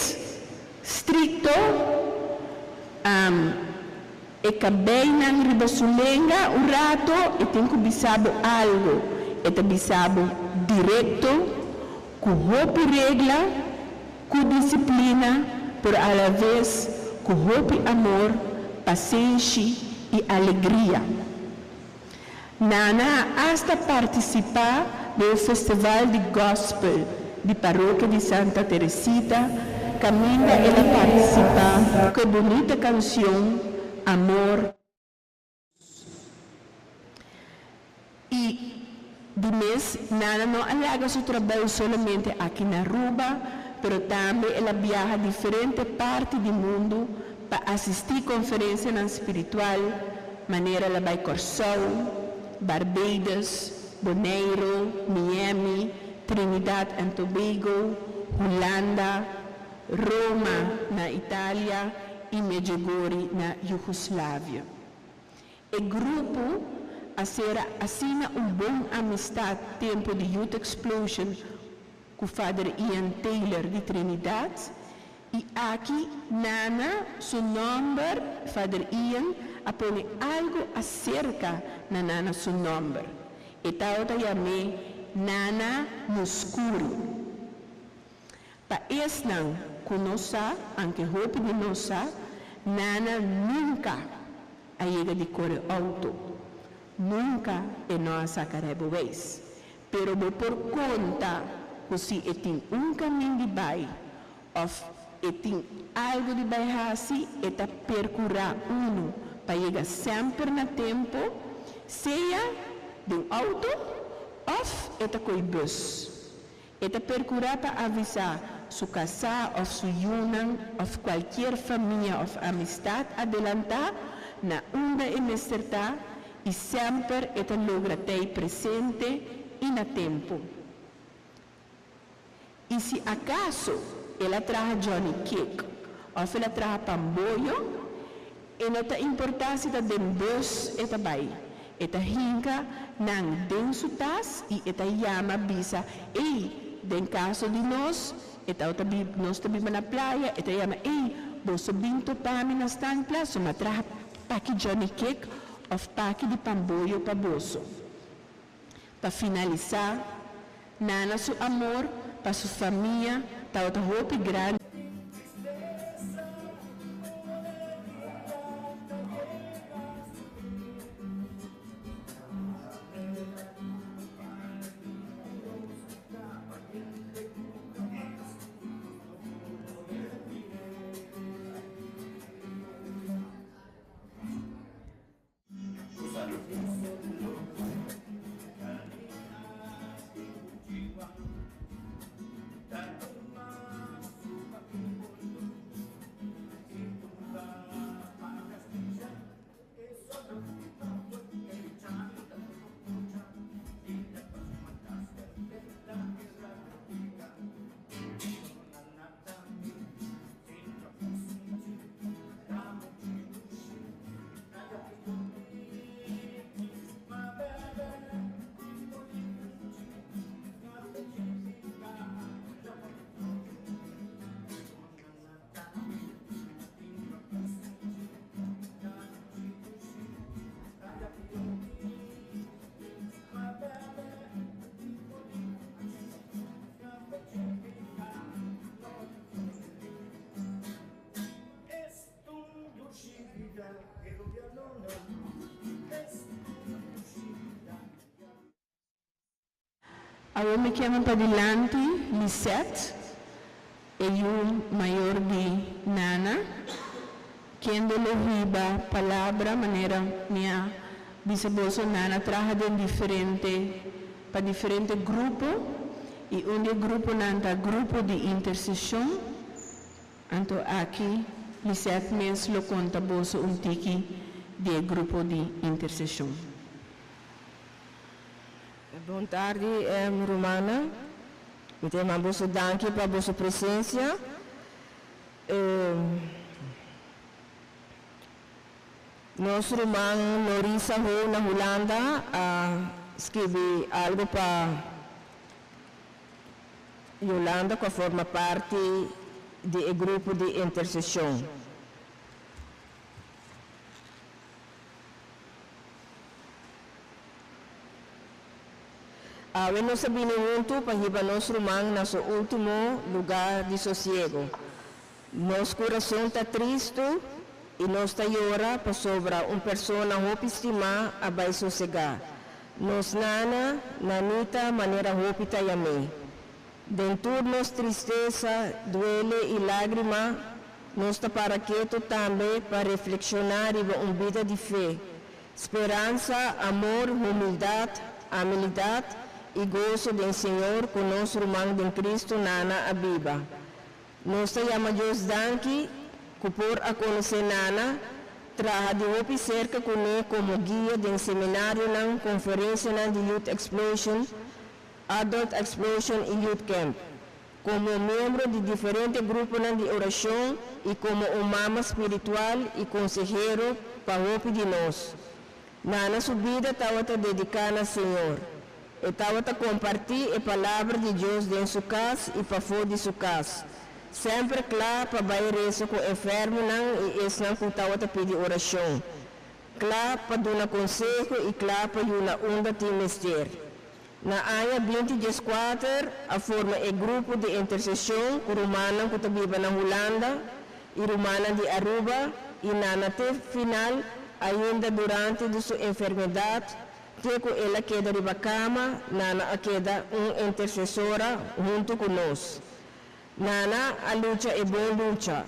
strikto, E kabeinan riba su lenga un rato e tin ku bisa bo algo. E ta bisa bo direkto, ku hopi regla, ku disiplina, pero alaves ku hopi amor, pasenshi i alegria. Nana a asta partisipá den un festival di gòspel di Parokia di Santa Teresita kaminda el a partisipá ku e bunita kansion Amor I di mes Nana no a laga su trabou solamente aki na Aruba, pero tambe el a biaha diferente parti di mundu pa asistí konferensianan spiritual, manera el a bai Kòrsou, Barbados, Boneiru, Miami, Trinidad and Tobago, Hulanda, Roma na Italia i Medjugorje na Yugoslavia. E grupo a sera asina un bon amistad tempo di Youth Explosion cu Father Ian Taylor di Trinidad y aki Nana su nomber Father Ian a pone algo acerca na Nana su nomber. E tawata yam'é Nana Muscuri. Pa esnan ku no sa, anke hopi di nos sa, Nana nunka a yega di kore outo. Nunka e no a saka rijbewijs. Pero bo por konta ku si e tin un kamin di bai òf e tin algu di bai hasi, e ta perkurá unu pa yega semper na tempu, sea den outo òf e ta koi bùs. E ta percura pa avisa su casá of su yunan of cualkier famia of amistad adelantá na unda e mester ta y semper e ta logra tei presente y na tempo. Y si acaso el a traha Johnny Cake of el a traha pamboyo, E no ta importá si ta den bus e ta bai. E ta hinka nan den su tas i e ta yama bisa, Ey, den kaso di nos, e tabata bib, nos ta biba na playa, e ta yama, Ey, boso bin topa mi na standplaats, so m'a traha paki Johnny Cake òf paki di pamboyo pa boso. Pa finalisá, Nana su amor pa su famia tabata hopi grandi. Awor mi ke yama padilanti Lisette, e yu mayor di Nana, kende lo hiba palabra manera mi a bisa boso Nana traha den diferente pa diferente grupo y un di e gruponan ta grupo di intercesion. Anto aki Lisette mes lo konta boso un tiki di e grupo di interseshon. Bon tardi rumannan. Mi ta yama boso danki pa boso presensia. Nos ruman Norisa Ho na Hulanda a skibi algu pa Yolanda ku a forma parti di e grupo di interseshon. Awe nos a bini huntu pa hiba nos ruman na su último lugá di sosiego. Nos kurason ta tristu i nos ta yora pasobra un persona hopi stimá a bai sosegá. Nos nana, Nanita manera hopi ta yam'é. Den tur nos tristesa, duele i lágrima, nos ta para ketu tambe pa reflekshoná riba un bida di fe, speransa, amor, humildat, amilidat i goso den Señor ku nos ruman den Kristu Nana a biba. Nos ta yama Dios danki ku por a konosé Nana, traha di hopi serka kuné komo guia den seminarionan, konferensianan di Youth Explosion, Adult Explosion i Youth Camp, komo miembro di diferente gruponan di orashon i komo un mama spiritual i konsehero pa hopi di nos. Nana su bida tabata dediká na Señor. E tabata kompartí e Palabra di Dios den su kas i pafó di su kas, semper kla pa bai resa ku enfermonan i esnan ku tabata pidi orashon, kla pa duna konseho i kla pa yuna unda tin mester. Na aña binti dieskuater a forma e grupo di interseshon ku rumannan ku ta biba na Hulanda i rumannan di Aruba i Nana te final ainda durante di su enfermedat Te ku el a keda riba kama, Nana a keda un intersesora huntu ku nos. Nana a lucha e bon lucha.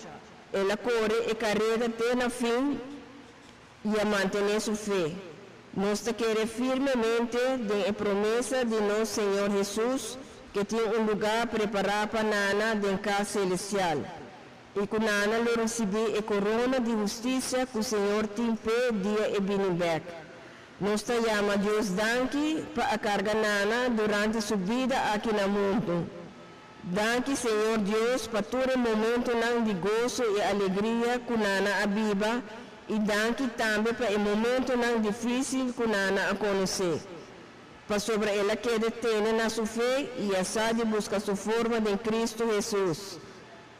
El a kore e kareda te na fin i a mantené su fe. Nos ta kere firmemente den e promesa di nos Señor Hesus ke tin un lugá prepará pa Nana den kas selestial, i ku Nana lo risibí e korona di hustisia ku Señor tin p'e dia e bini bèk. Nos ta yama Dios danki pa a karga Nana durante su bida aki na mundu. Danki Señor Dios pa tur e momentonan di goso i alegria ku Nana a biba i danki tambe pa e momentonan difísil ku Nana a konosé. Pasobra el a keda tene na su fe i a sa di buska su forma den Kristu Hesus.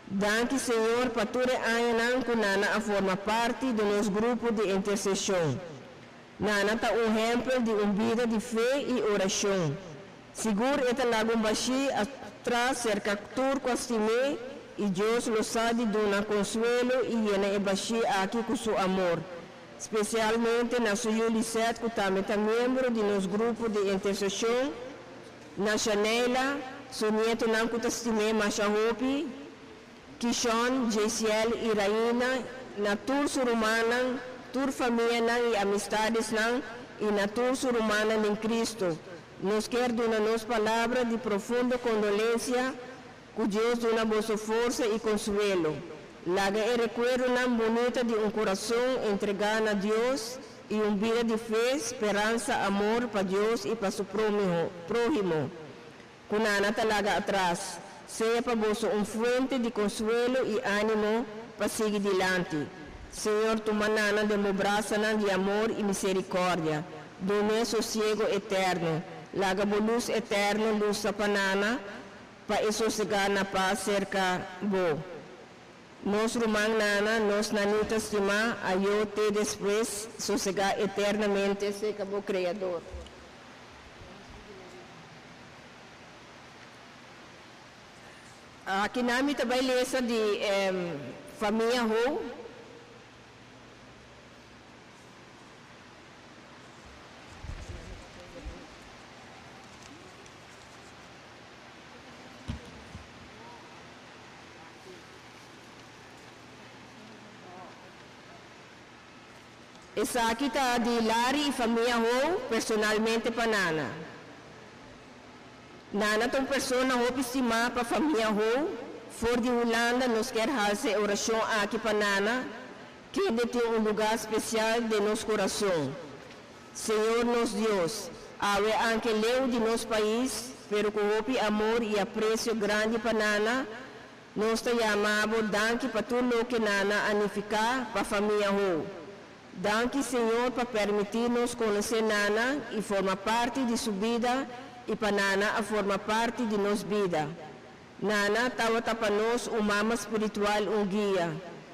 Danki Señor pa tur e añanan ku Nana a forma parti di nos grupo di interseshon. Nana ta un hèmpel di un bida di fe i orashon. Sigur e ta laga un bashí atras serka tur ku a stim'é i Dios lo sa di duna konsuelo i yena e bashí aki ku su amor. Spesialmente na su yu Lisette ku tambe ta miembro di nos grupo di interseshon. Na Shaneila, su nietonan ku ta stim'é masha hopi, Kishon, Jesiel i Raina, na tur su rumannan, tur famianan i amistadesnan, i na tur su rumannan den Cristo, nos kier duna nos palabra di profundo kondolensia, ku Dios duna boso forsa i konsuelo. Laga e rekuerdonan bunita di un kurason entregá na Dios i un bida di fe, speransa, amor pa Dios i pa su próhimo, ku Nana ta laga atras, sea pa boso un fuente di konsuelo i ánimo pa sigui dilanti. Señor, tuma Nana den bo brasanan di amor i miserikòrdia. Dun'é sosiego eterno. Laga bo lus eterno lusa pa Nana, pa e sosegá na pas serka bo. Nos ruman Nana, nos Nanita stimá, ayó te despues sosegá eternamente serka bo Kreador. Akinan mi ta bai lesa di famia Ho. Esaki ta di Larry y famia Ho personalmente pa Nana. Nana ta un persona hopi stima pa famia Ho. For di Hulanda nos kier halsa e oracion aki pa Nana, kende tin un lugar special den nos curason. Señor nos Dios, awe anke leu di nos pais, pero cu hopi amor y aprecio grandi pa Nana, nos ta yama Bo danki pa tur loke Nana a nifica pa famia Ho. Danki Señor pa permiti nos conoce Nana y forma parti di su bida y pa Nana a forma parti di nos bida. Nana tawata pa nos un mama spiritual un guia,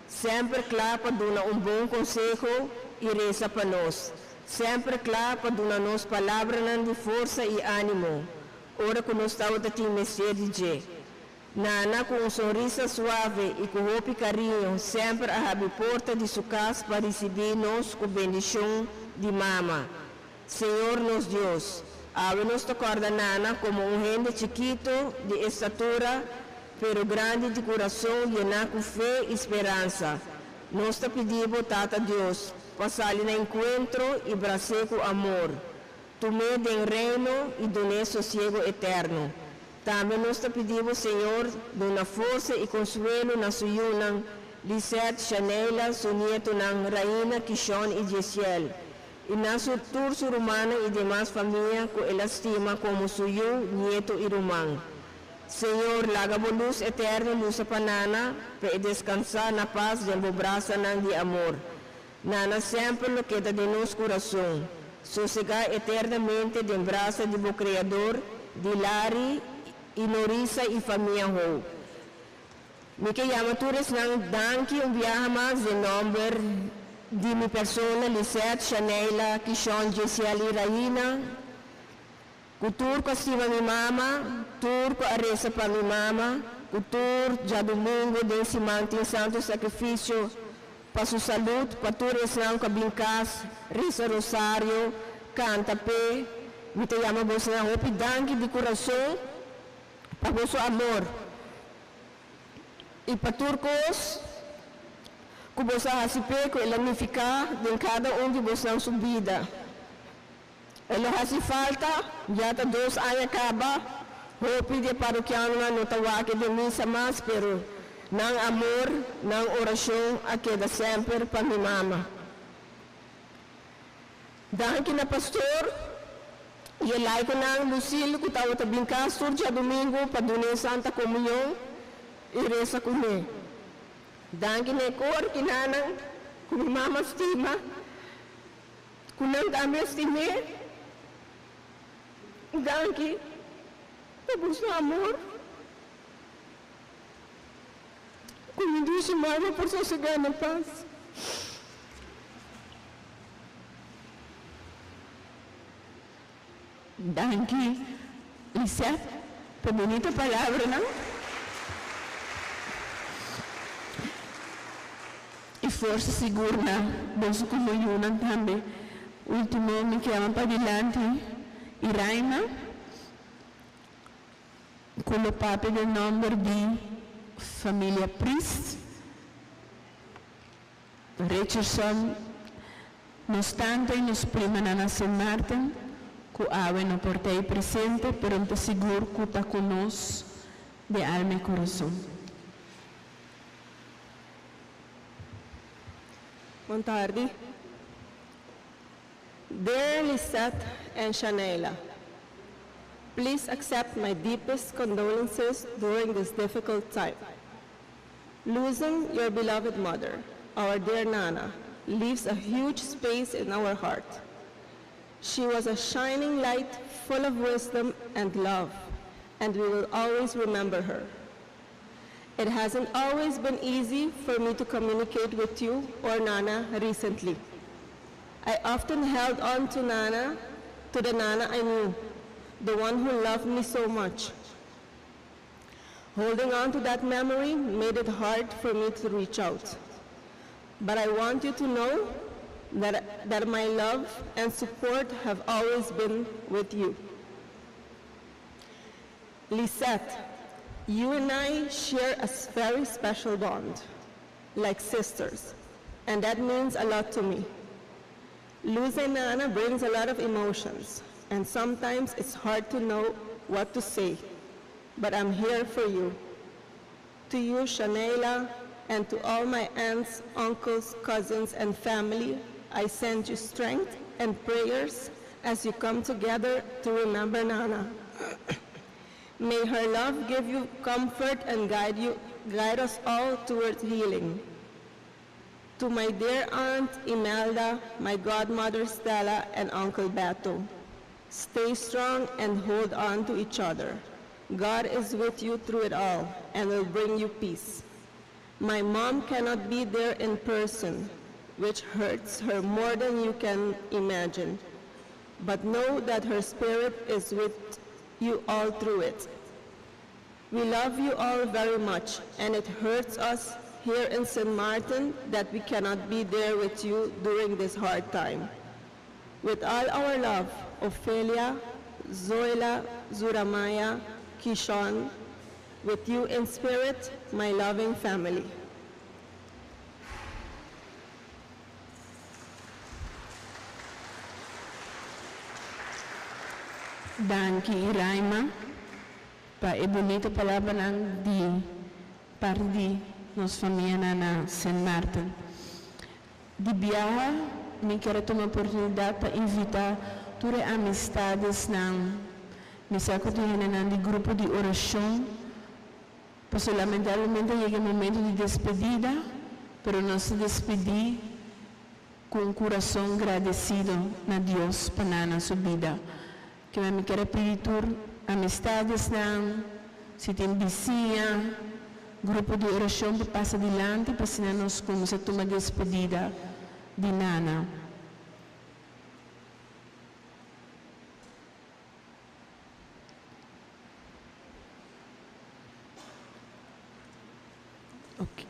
semper cla pa duna un bon conseho y resa pa nos, semper cla pa duna nos palabranan di forsa y animo ora cu nos tawata tin mester di dje. Nana cu un sonrisa suave y cu hopi cariño semper a habri porta di su cas pa ricibi nos cu bendicion di mama. Señor nos Dios, awe nos ta corda Nana como un hende chikito di estatura pero grandi di curason yena cu fe y speransa. Nos ta pidi Bo, Tata Dios, pa sali na encuentro y bras'é cu amor. Tum'é den Reino y dun'é sosiego eterno. Tambe nos ta pidi Bo, Señor, duna forsa y consuelo na su yunan, Lisette, Shaneila, su nietonan, Raina, Kishon y Jesiel, y na su tur su rumannan y demas famia cu el a stima como su yu, nieto y ruman. Señor, laga Bo luz eterno lusa pa Nana, pa e descansa na paz den Bo brasanan di amor. Nana semper lo keda den nos curason, sosega eternamente den brasa di Bo Creador, di Larry y Norisa y famia Ho. Mi ke yama tur esnan danki un biaha mas den nomber di mi persona, Lisette, Shaneila, Kishon, Jesiel y Raina, ku tur ku a stima mi mama, tur ku a resa pa mi mama, ku tur djadumingu den siman tin Santo Sacrificio pa su salud, pa tur esnan ku a bin kas, resa rosario, kanta p'e. Mi ta yama bosnan hopi danki di kurason pa boso amor i pa tur kos ku boso a hasi p'e ku el a nifiká den kada un di bosnan su bida. E lo hasi falta, ya ta dos aña kaba, hopi di e parokianonan no ta wak den misa mas, pero nan amor, nan orashon a keda semper pa mi mama. Danki na pastor i e laikonan Lucille ku tabata bin kas tur djadumingu pa dun'é Santa Komunion i resa kuné. Danki na e kor kinanan ku mi mama stima. Ku nan tambe stim'é. Danki pa boso amor. Ku mi dushi mama por sosegá na pas. Danki Lisette pa bunita palabranan y forsa sigur na boso como yunan tambe. Ultimo mi kier padilanti Iraima cu lo papia den nomber di familia Priest. Richardson, Nos tanta y nos primanan na Sint Maarten cu awe no por ta ey presente pero mi ta sigur cu ta cu nos den alma y corazon. Bon tardi. Dear Lisette and Shaneila, please accept my deepest condolences during this difficult time. Losing your beloved mother, our dear Nana, leaves a huge space in our heart. She was a shining light full of wisdom and love, and we will always remember her. It hasn't always been easy for me to communicate with you or Nana recently. I often held on to Nana, to the Nana I knew, the one who loved me so much. Holding on to that memory made it hard for me to reach out. But I want you to know that, that my love and support have always been with you. Lisette, you and I share a very special bond, like sisters, and that means a lot to me. Losing Nana brings a lot of emotions, and sometimes it's hard to know what to say, but I'm here for you. To you, Shanela, and to all my aunts, uncles, cousins, and family, I send you strength and prayers as you come together to remember Nana. May her love give you comfort and guide you, guide us all towards healing. To my dear Aunt Imelda, my godmother Stella, and Uncle Beto, stay strong and hold on to each other. God is with you through it all and will bring you peace. My mom cannot be there in person, which hurts her more than you can imagine. But know that her spirit is with you all through it. We love you all very much, and it hurts us here in St. Martin that we cannot be there with you during this hard time. With all our love, Ophelia, Zoila, Zuramaya, Kishon, with you in spirit, my loving family. Danki Iraima pa e bunita palabranan di parti di nos famianan na Sint Maarten. Di biaha mi kier a tuma oportunidat pa invita tur e amistadesnan, mi sa ku tin hendenan di grupo di orashon, pasobra lamentablemente a yega e momento di despedida, pero nos ta despedí ku un kurason gradesido na Dios pa nan na su bida. Kiba mi kier a pidi tur amistadesnan, si tin bisiña, grupo di orashon pa pasa dilanti pa asina nos kuminsá tuma despedida di Nana. Ok.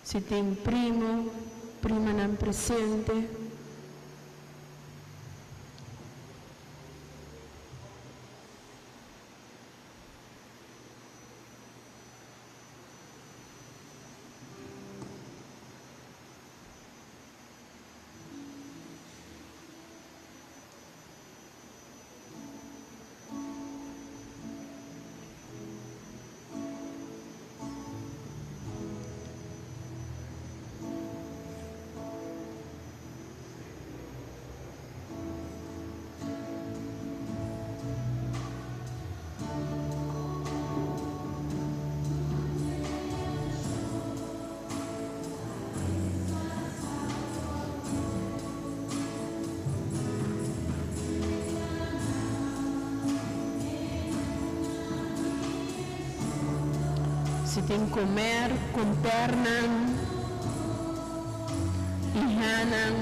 Si tin primo, primanan presente. Si tin comer, compernan, ihanan.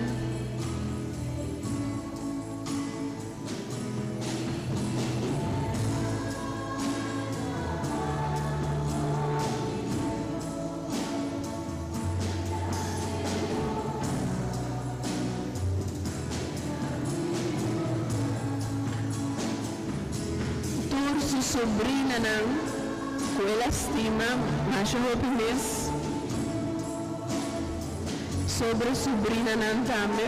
Tur su sobrinanan ku el a stima masha hopi mes. Sobre subrinanan tambe.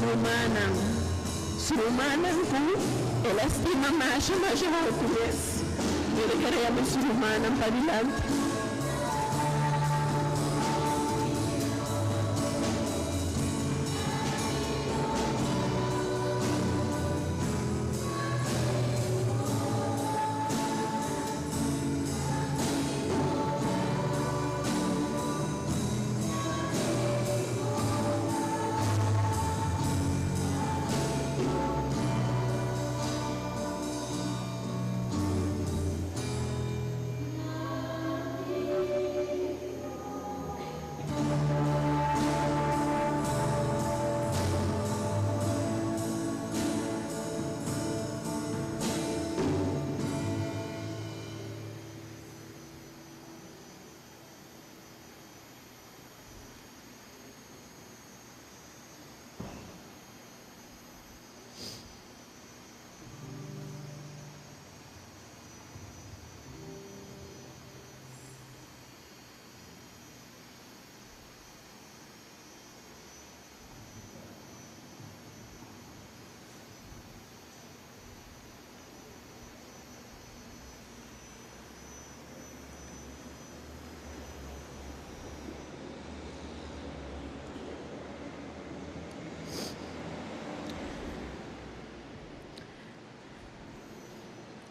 rumannan, su rumannan ku el a stima masha masha hopi mes. Mi ta kere yama su rumannan padilanti.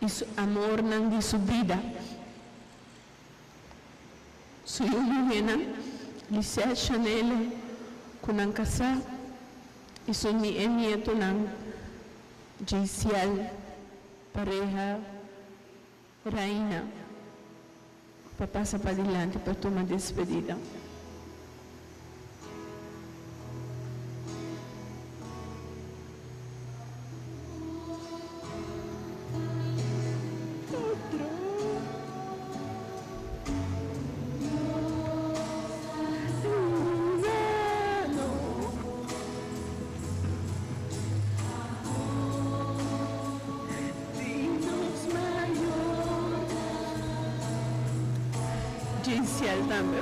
I su amornan di su bida. Su yu muhénan, Lisette, Shanele, ku nan kasá, i su e nietonan, Jayciel, pareha Raina, pa pasa padilanti pa tuma despedida. Jayciel tambe.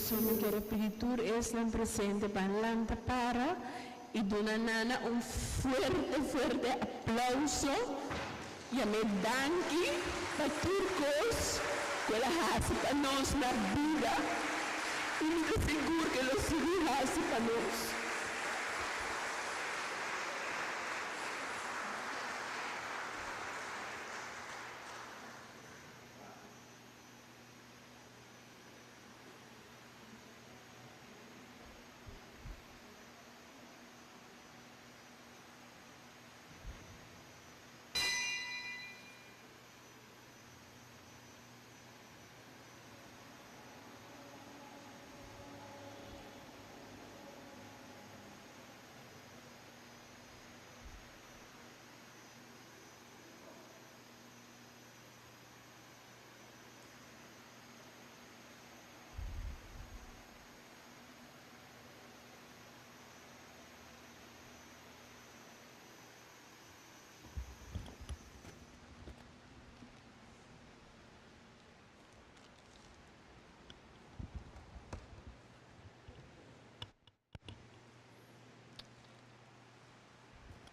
okashon mi kier a pidi tur esnan presente pa lanta para i duna Nana un fuerte fuerte aplauso. Yam'é danki pa tur kos ku el a hasi pa nos na bida i mi ta sigur ku e lo sigui hasi pa nos.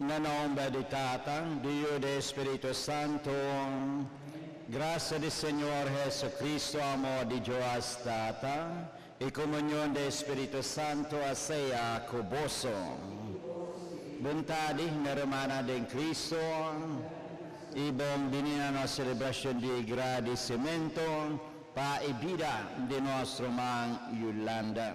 Na nomber di Tata, di Yu i di Spiritu Santu. Grasia di Señor Hesukristu, amor di Dios Tata, i komunion di Spiritu Santu sea ku boso. Bon tardi, mi rumannan den Kristu, i bon bini na nos selebrashon di gradisimentu pa e bida di nos ruman Yolanda.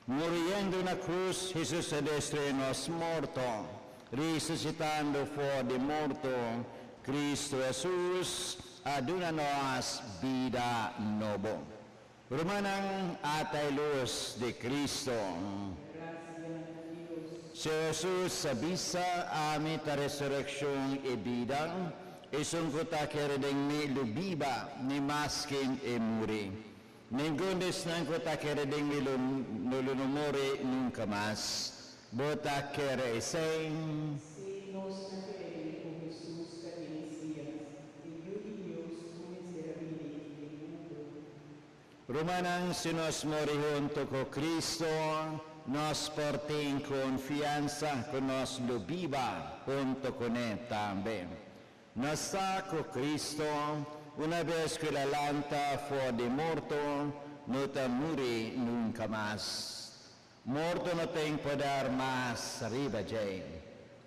Muriendo na krus, Hesus a destruí nos morto, resusitando for di morto, Kristu Hesus a duna nos bida nobo. Rumannan, ata e lus di Kristu. Señor Hesus a bisa, Ami ta resurekshon i bida, esun ku ta kere den mi lo biba, ni maske e muri. Ningun di esnan ku ta kere den mi lo no lo no muri nunka mas. Bo ta kere esei? Sí, nos ta kere ku Hesus ta e Mesias, e Yu di Dios ku mester a bini den mundu. Rumannan, si nos muri huntu ku Kristu, nos por tin konfiansa ku nos lo biba huntu kuné tambe. Nos sa ku Kristu, una bes ku el a lanta for di morto, no ta muri nunka mas. Morto no tin poder mas riba dje.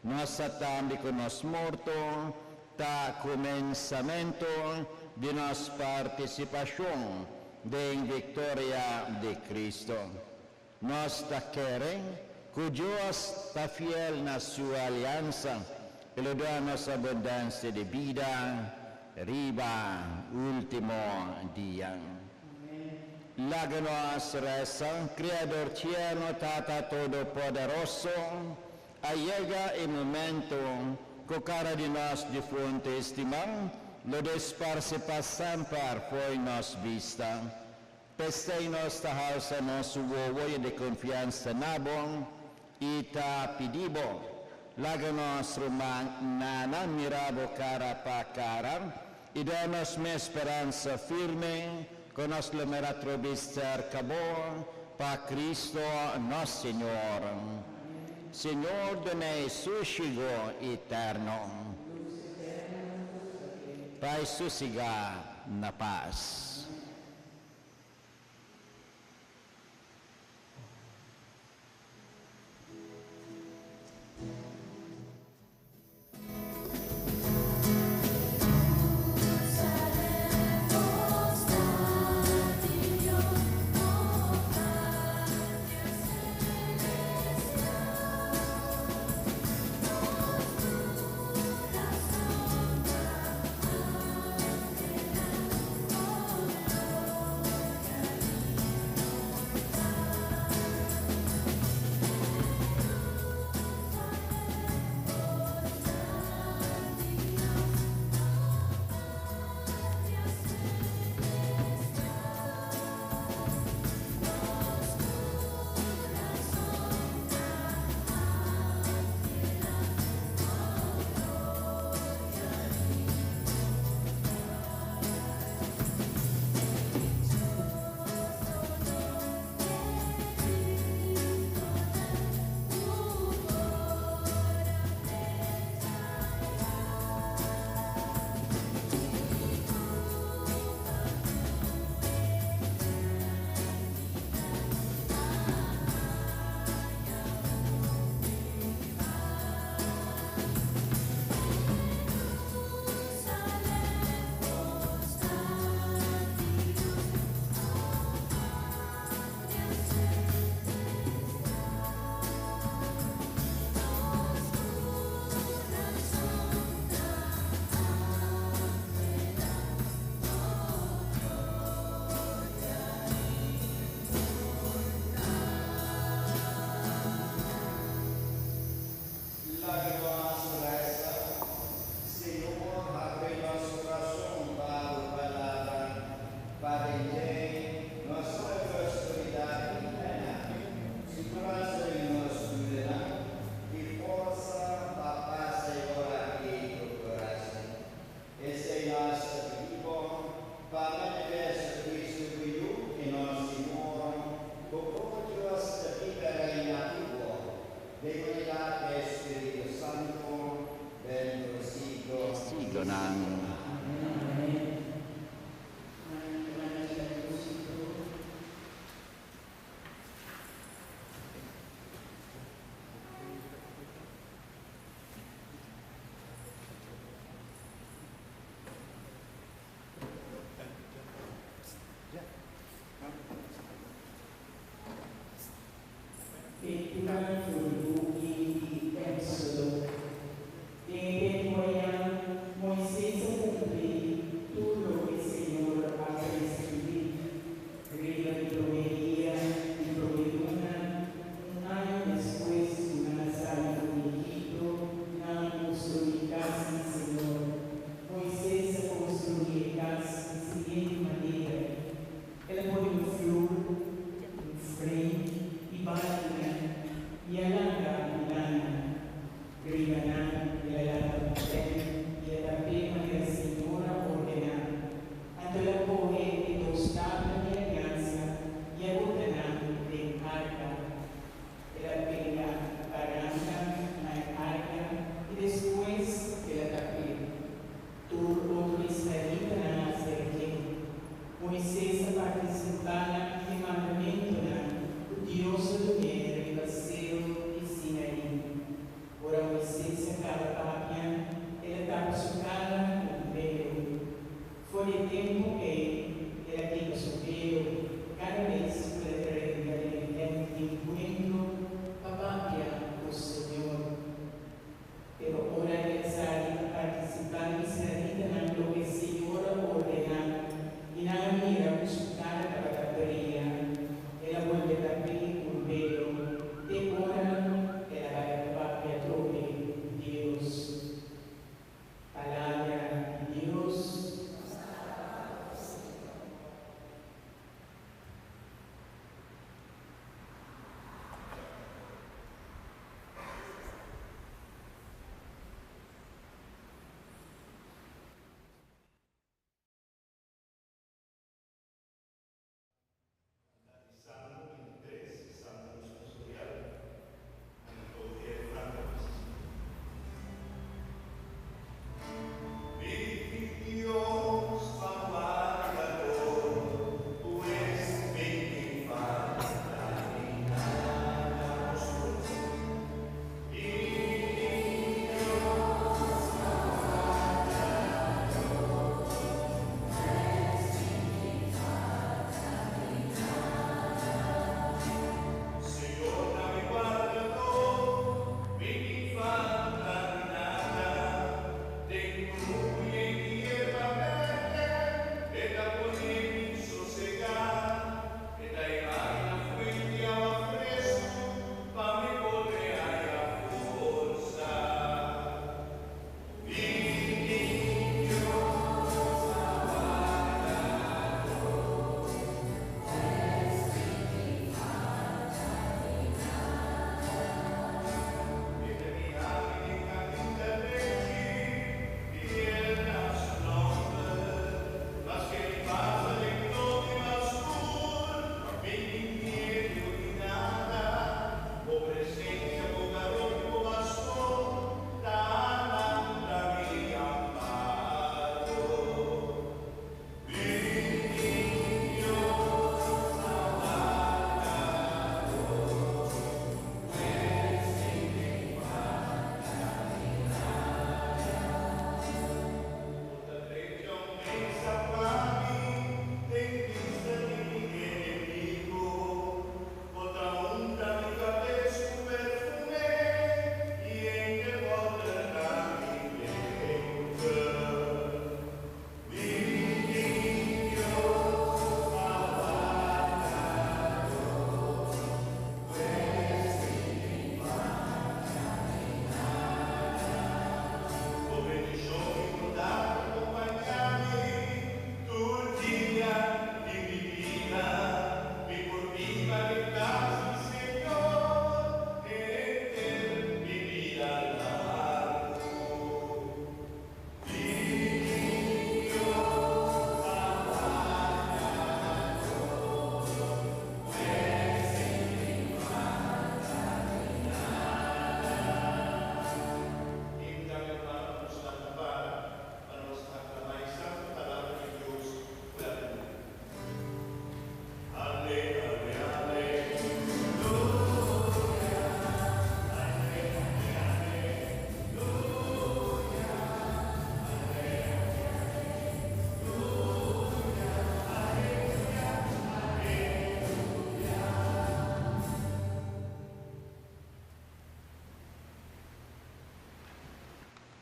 Nos sa tambe ku nos morto ta kuminsamentu di nos partisipashon den viktoria di Kristu. Nos ta kere ku Dios ta fiel na su aliansa i lo duna nos abundansia di bida riba último dia. Laga nos resa, Kriador Tierno, Tata Todopoderoso, a yega e momento ku kara di nos difuntu estimá lo disparsé pa semper fo'i nos bista. P'esei nos ta halsa nos wowo yen di konfiansa na bo i ta pidi bo, laga nos ruman Nana mira bo kara pa kara i duna nos mes speransa firme ku nos lo mira atrobe serka bo pa Cristo nos Señor. Señor dun'é sushigo eterno. Pa e susigá na pas.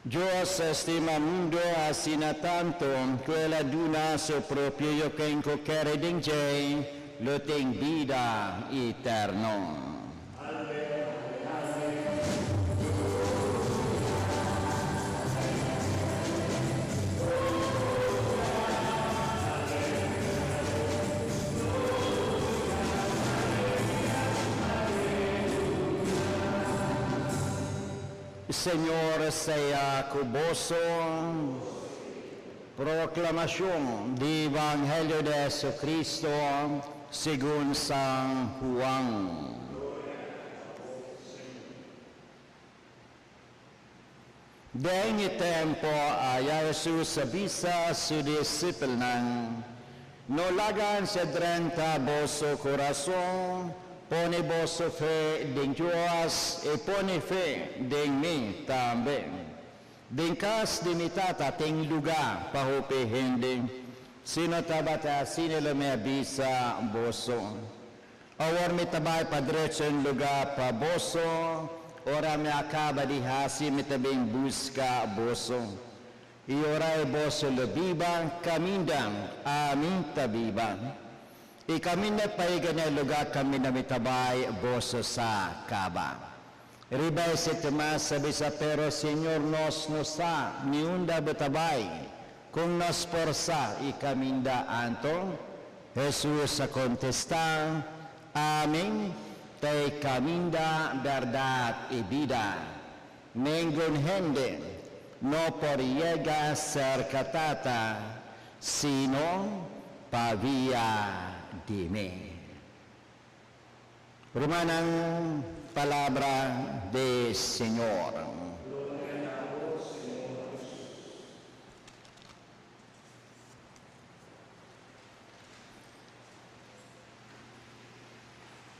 Dios estima mundo asina tanto ku el a duna su propio Yu ken ku kere den dje lo tin bida eterno. Señor sea ku boso. Proclamación di Evangelio de Jesucristo según San Juan. Den e tempo aya Jesus a bisa su disipelnan, No laga ansha drenta boso kurason, pone boso fe den Dios i pone fe den mi tambe. Den kas di mi Tata tin lugá pa hopi hende, si no tabata asina lo mi a bisa boso. Awor mi ta bai pa drecha un lugá pa boso, ora mi a kaba di hasi mi ta bin buska boso. I ora ei boso lo biba kaminda ami ta biba. I kaminda pa yega na e lugá kaminda mi ta bai boso sa kaba. Riba esei Tomas a bisa, Pero Señor, nos no sa ni unda bo ta bai. Kon nos por sa e kaminda anto? Hesus a kontestá, Ami ta e kaminda, bèrdat i bida. Ningun hende no por yega serka Tata sino pa via di mi. Rumannan, palabra di Señor. Gloria na bo, Señor Hesus.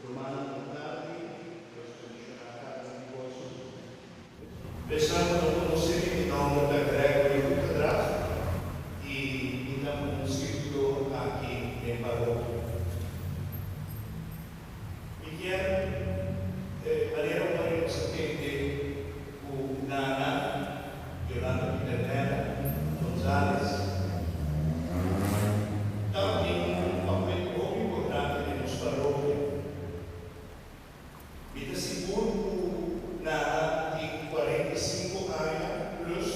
Rumannan bon tardi, Dios bendiciona cada un di boso. Esnan ku no konosé mi, mi nòmber ta Gregory Goedendag i mi ta un sirbidó aki den parokia. Mi kier manera ora nos a tende ku Nana, Yolanda Pieternella Gonzalez, tabatin un papel hopi importante den nos parokia. Mi ta sigur ku Nana tin 45 aña plus.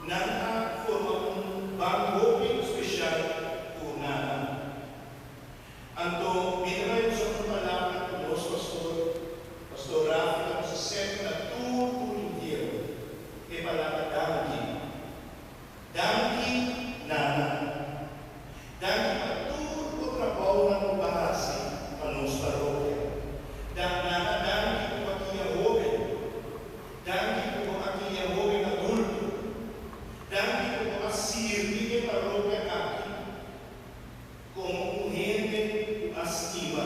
Nan a forma un band hopi special cu Nana. Anto, mi ta bay usa un palabra cu nos pastor, Pastor Rafi ta usa semper na tur tur entiero, e palabra danki. Danki Nana. Danki pa tur bo trabounan cu bo a haci pa nos parokia. Dan Nana danki cu bo a guia hoben. Danki cu bo a guia hoben adulto. Danki cu bo a sirbi e parokia aki como un hende cu a stima.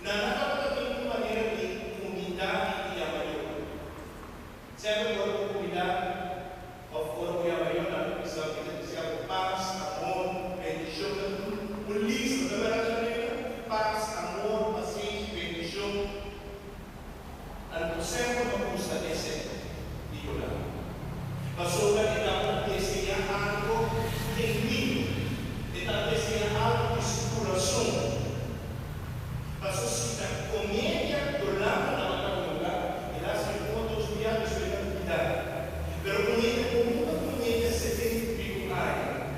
Nana tabata tin un manera di cuminda y yama yo. Semper ora cu cuminda of ora cu yama yo, nan ta bisa, mi ta desea bo pas, amor, bendicion. Ta un lista, no ta berdad, Janina? Pas, amor, pasenshi, bendicion. Anto semper mi a gusta esei di Yolanda. Pasobra e tabata desea algo genuino. E tabata desea algo di su curason. Paso si ta comedia Yolanda tabata hunga, el a haci un o dos bia despues el a lubida. Pero comedia como ta comedia 70 y pico aña,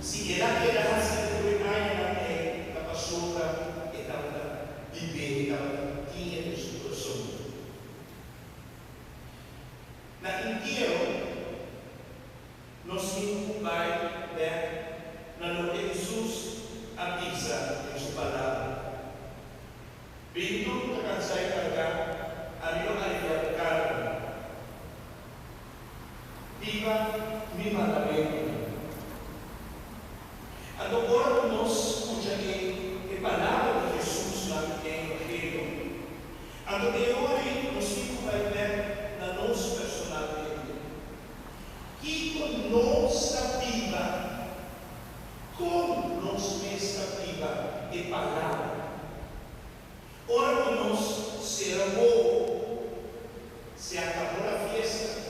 si el a keda haci tur e añanan ei ta pasobra e tabata Bibé e tabata tin e den su kurason. Na intiero, nos tin ku bai bèk na loke Hesus a bisa den su Palabra. Bin tur ku ta kansá i kargá, ami lo aliviá bo karga. Biba mi mandamentunan. Anto ora ku nos skucha e e palabra di Hesus nan den Evangelio, anto e ora ei nos tin ku bai bèk na nos personalmente. Kiko nos ta biba? Kon nos mes ta biba e palabra? Ora ku nos sera wowo, se akabó la fiesta.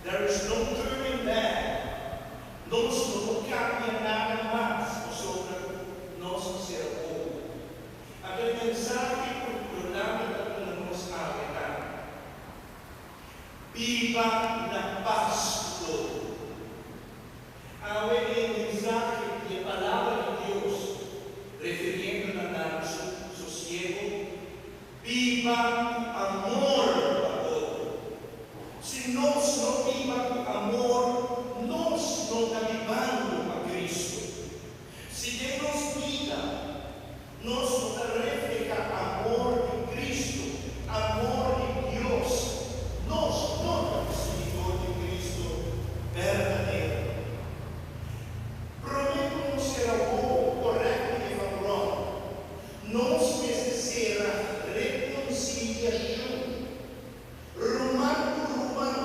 There is no turning back. Nos no por kambia nada mas pasobra nos a sera wowo. Anto e mensahe ku Yolanda ta duna nos awe ta, Biba na pas ku otro. Awe e mensahe di e Palabra di Dios refiriendo na nan su sosiego, Biba ku amor pa otro. Si nos no biba ku amor, nos no ta bibando pa Cristo. Si den nos bida nos no ta reflehá amor di Cristo, amor di Dios, nos no ta un siguidor di Cristo berdadero. Promé ku nos sera wowo, correct me if I'm wrong, nos mester sera rekonsiliashon, ruman ku ruman.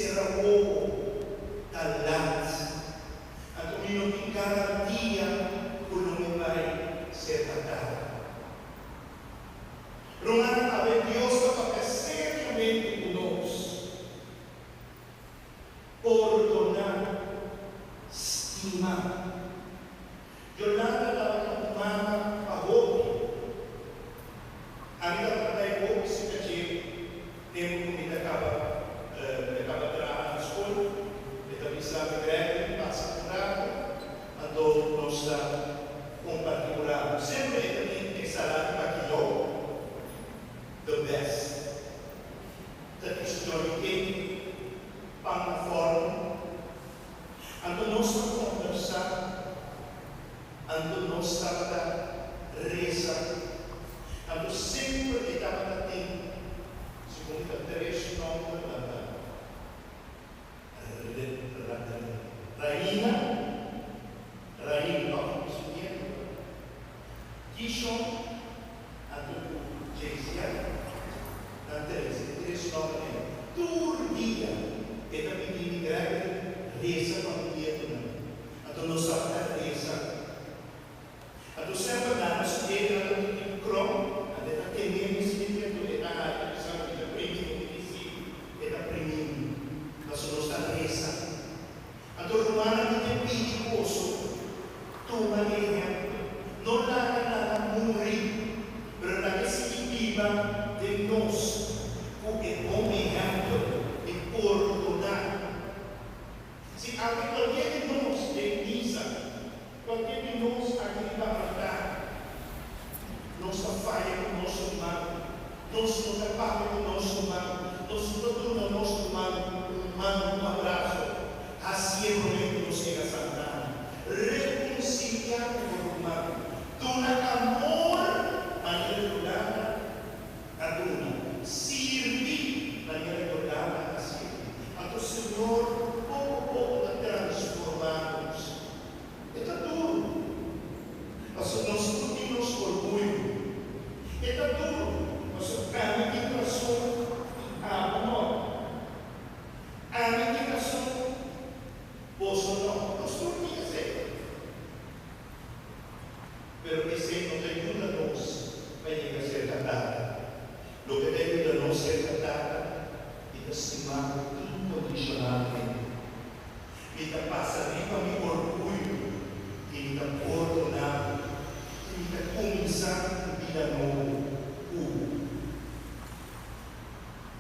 Sera wowo, ta lat. Anto mi no tin garantia ku lo mi bai serka Tata. Rumannan, awe Dios ta papia seriamente ku nos. Pordoná, stima. Yolanda tabata un mama pa hopi. Ami tabata bai hopi sita dje tempu ku mi ta kaba mi ta kaba traha na skol. E ta bisa mi, Gregory, pasa un ratu, anto nos ta kompartí un ratu. Semper e ta tin e salad di bakilou, the best. Ta tin su johnny cake, pan na fòrnu. Anto nos ta kombersá, anto nos tabata resa, anto semper e tabata tin, segun mi ta tres nòmber nan ta, Raina, Rain òf su nieto, Kishon, anto ku Jeziel, nan tres, e tres nòmber ei. Tur dia e ta pidi mi Gregory resa pa mi nietonan. Anto nos tabata resa. Anto semper nan a studia nan ta pidi un kron, anto e ta tene mi sirbi, anto e ta haña mi sa ku mi ta primi hopi di si, e ta primi mi. Pasobra nos ta resa. Anto rumannan mi ke pidi boso tuma e ehempel. No laga nada muri, pero laga sigui biba den nos ku e bon ehempel di pordoná. Si awe kualkier di nos den misa, kualkier di nos aki riba altar, nos ta faya ku nos ruman, nos no ta papia ku nos ruman, nos no ta duna nos ruman un man, un abraso, hasié promé ku nos yega Santana. Rekonsiliá ku bo ruman. Duna amor manera Yolanda a duna. Sirbi manera Yolanda a sirbi. Anto Señor poko poko ta transformá nos. E ta duru, pasobra nos tur tin nos orguyo. E ta duru, pasobra ami tin rason i abo no. Ami tin rason, boso no. Nos tur tin esei. Pero esei no ta yuda nos pa yega serka Tata. Loke ta yuda nos serka Tata i ta stima bo inkondishonalmente. Mi ta pasa riba mi orguyo i mi ta pordoná bo i mi ta kuminsá un bida nobo ku bo.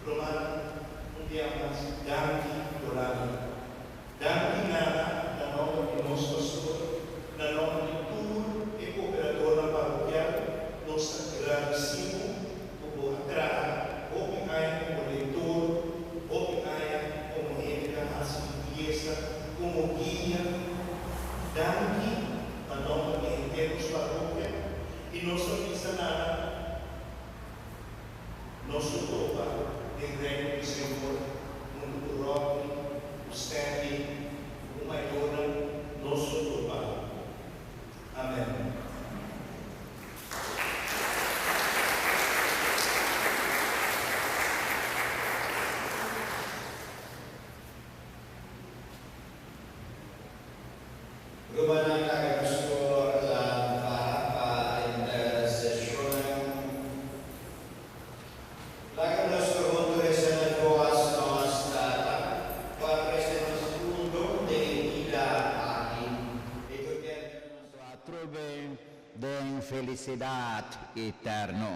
Rumannan, un bia mas, danki Yolanda. Danki Nana na nòmber di nos pastor, na nòmber di tur e kooperadornan parokial, nos ta gradisí bo ku bo a traha hopi aña komo lektor, hopi aña komo hende ta hasi limpiesa, komo guia. Danki na nòmber di henter nos parokia i nos ta bisa Nana, Nos lo topa den Reino di Señor huntu ku Rodney, ku Stanley, ku mayornan, nos lo topa. Amen. Rumannan laga nos por lanta pa interseshonnan. Laga nos tur huntu resa na Joas nos Tata, ku a trese nos huntu den e bida aki. I ku kier duna nos atrobe den felisidat eterno.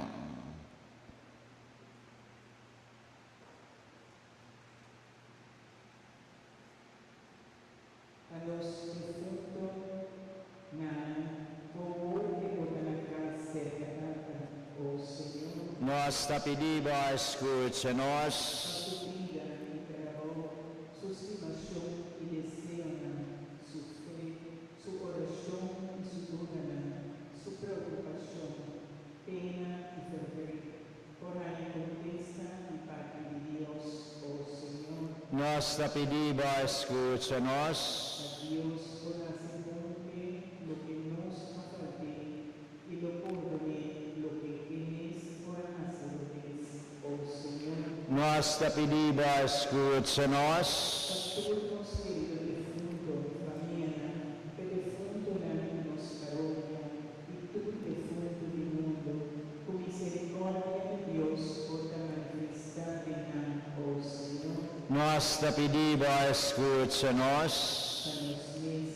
Pa nos difunto Nana, awor e bo ta na cas cerca Tata, o Señor. Nos ta pidi bo scucha nos. Pa su bida y trabou, su stimacion y deseonan, su fe, su oracion y su dudanan, su preocupacion, pena y verdriet, por haña contesta di parti di Dios, o Señor. Nos ta pidi bo scucha nos. Pa Dios por haci bon p'e loke nos a falt'é i lo pordon'é loke e mes por a haci robes, o Señor. Nos ta pidi Bo, skucha nos. Pa tur nos kerido defunto, famianan, p'e defuntonan di nos parokia i tur defunto di mundu, ku miserikòrdia di Dios por ta manifestá den nan, o Señor. Nos ta pidi Bo, skucha nos. Pa nos mes,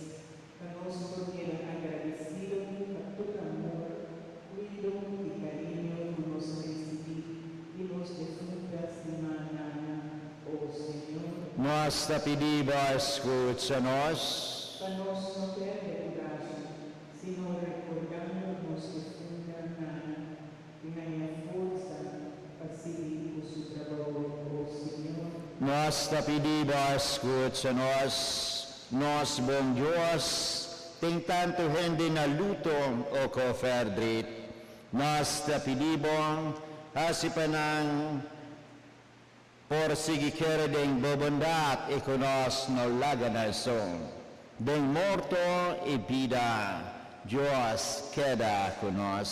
Pa nos por keda agradecido pa tur amor, cuido y cariño cu nos a ricibi di nos defunta stima Nana, O Señor. Nos ta pidi Bo, scucha nos. Pa nos no perde curashi, sino recordando nos defunta Nana y haña forsa pa sigui cu su trabou, O Señor. Nos ta pidi Bo, scucha nos. Nos bon Dios, tin tantu hende na luto o ku ferdrit. Nos ta pidi Bo, hasi pa nan por sigui kere den Bo bondat i ku nos no laga nan so. Den morto i bida, Dios keda ku nos.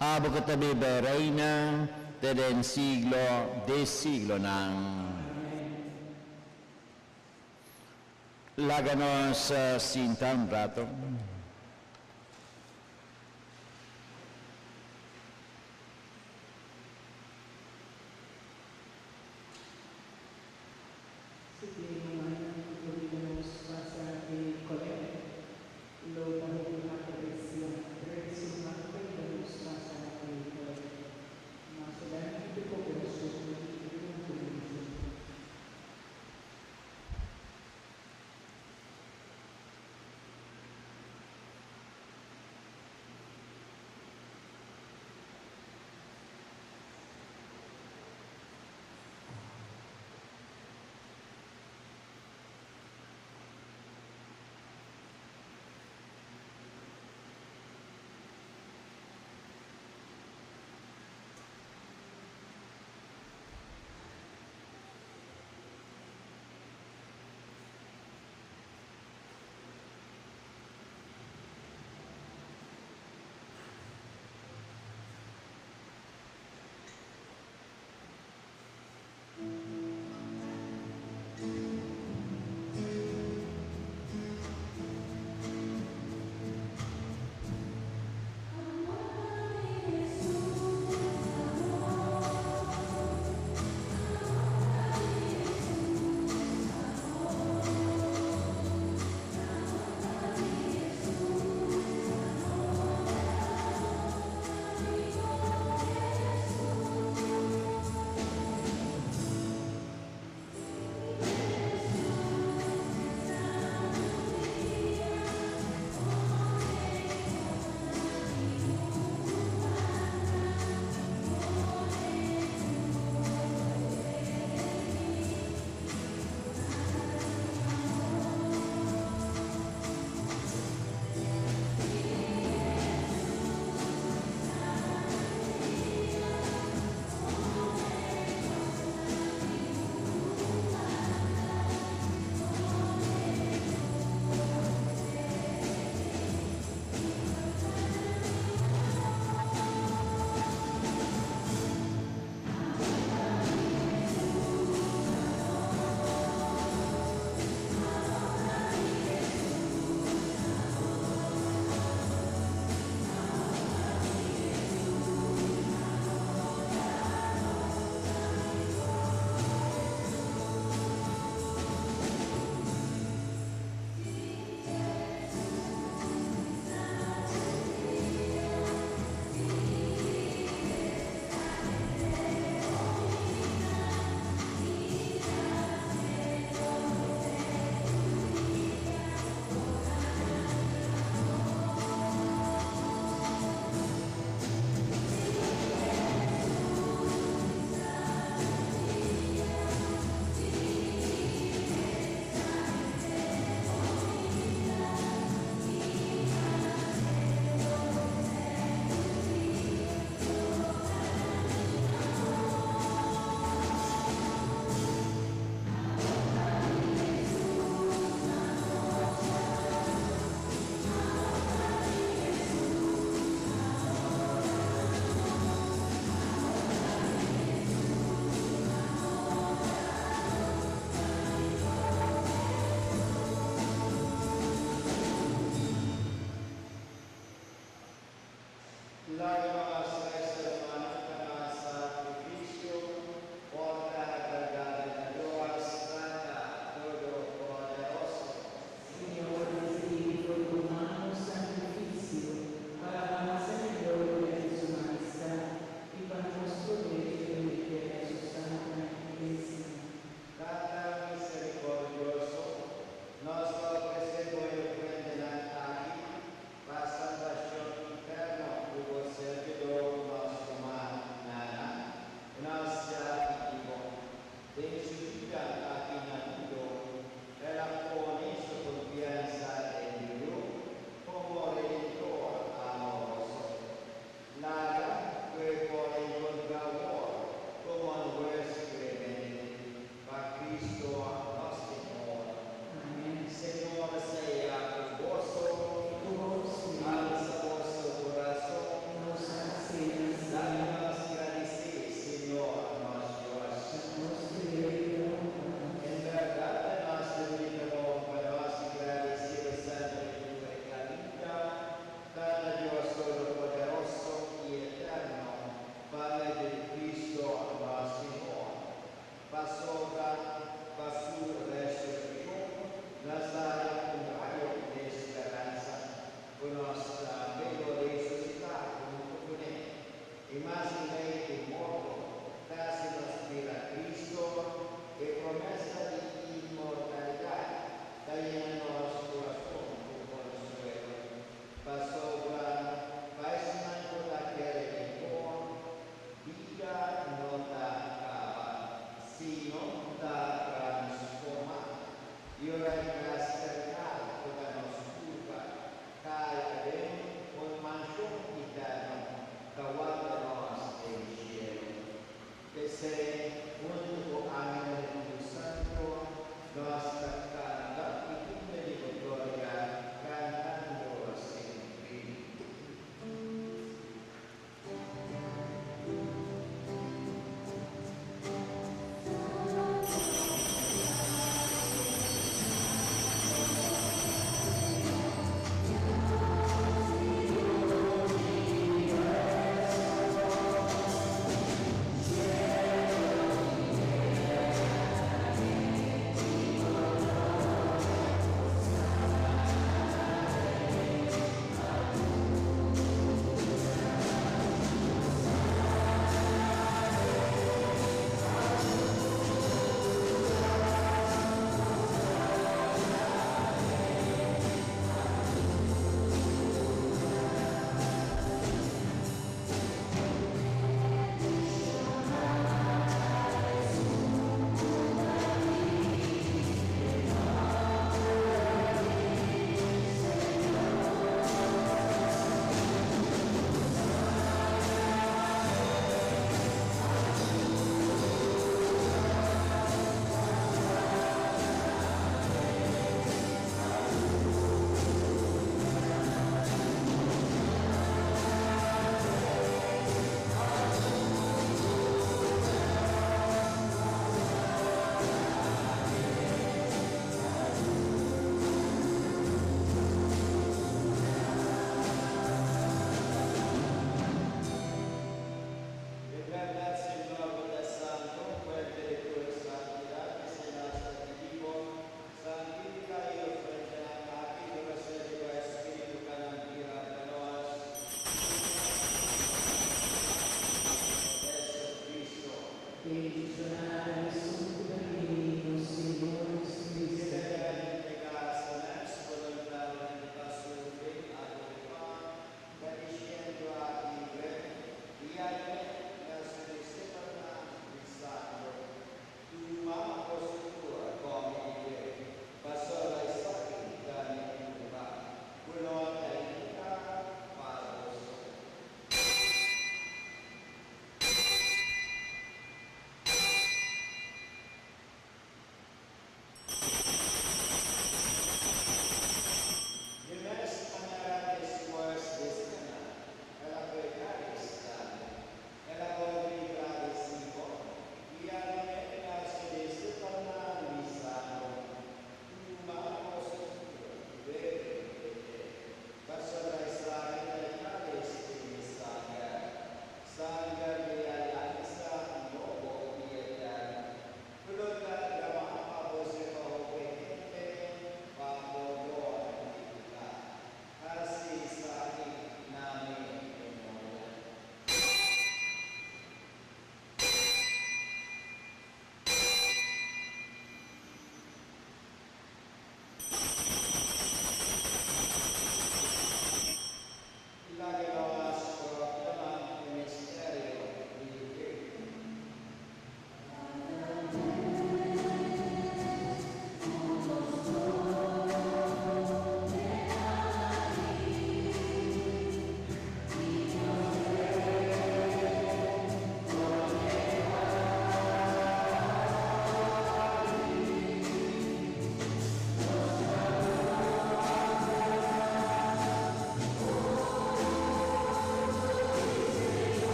Abo ku ta biba i reina te den siglo di siglonan. Laga nos sinta un rato. Si tin rumannan ku por yuda nos pasa e kolèkt, lo ta hopi apresiá. Tres ruman pa yuda nos pasa e kolèkt. Masha danki p'e koperashon i kontribushon.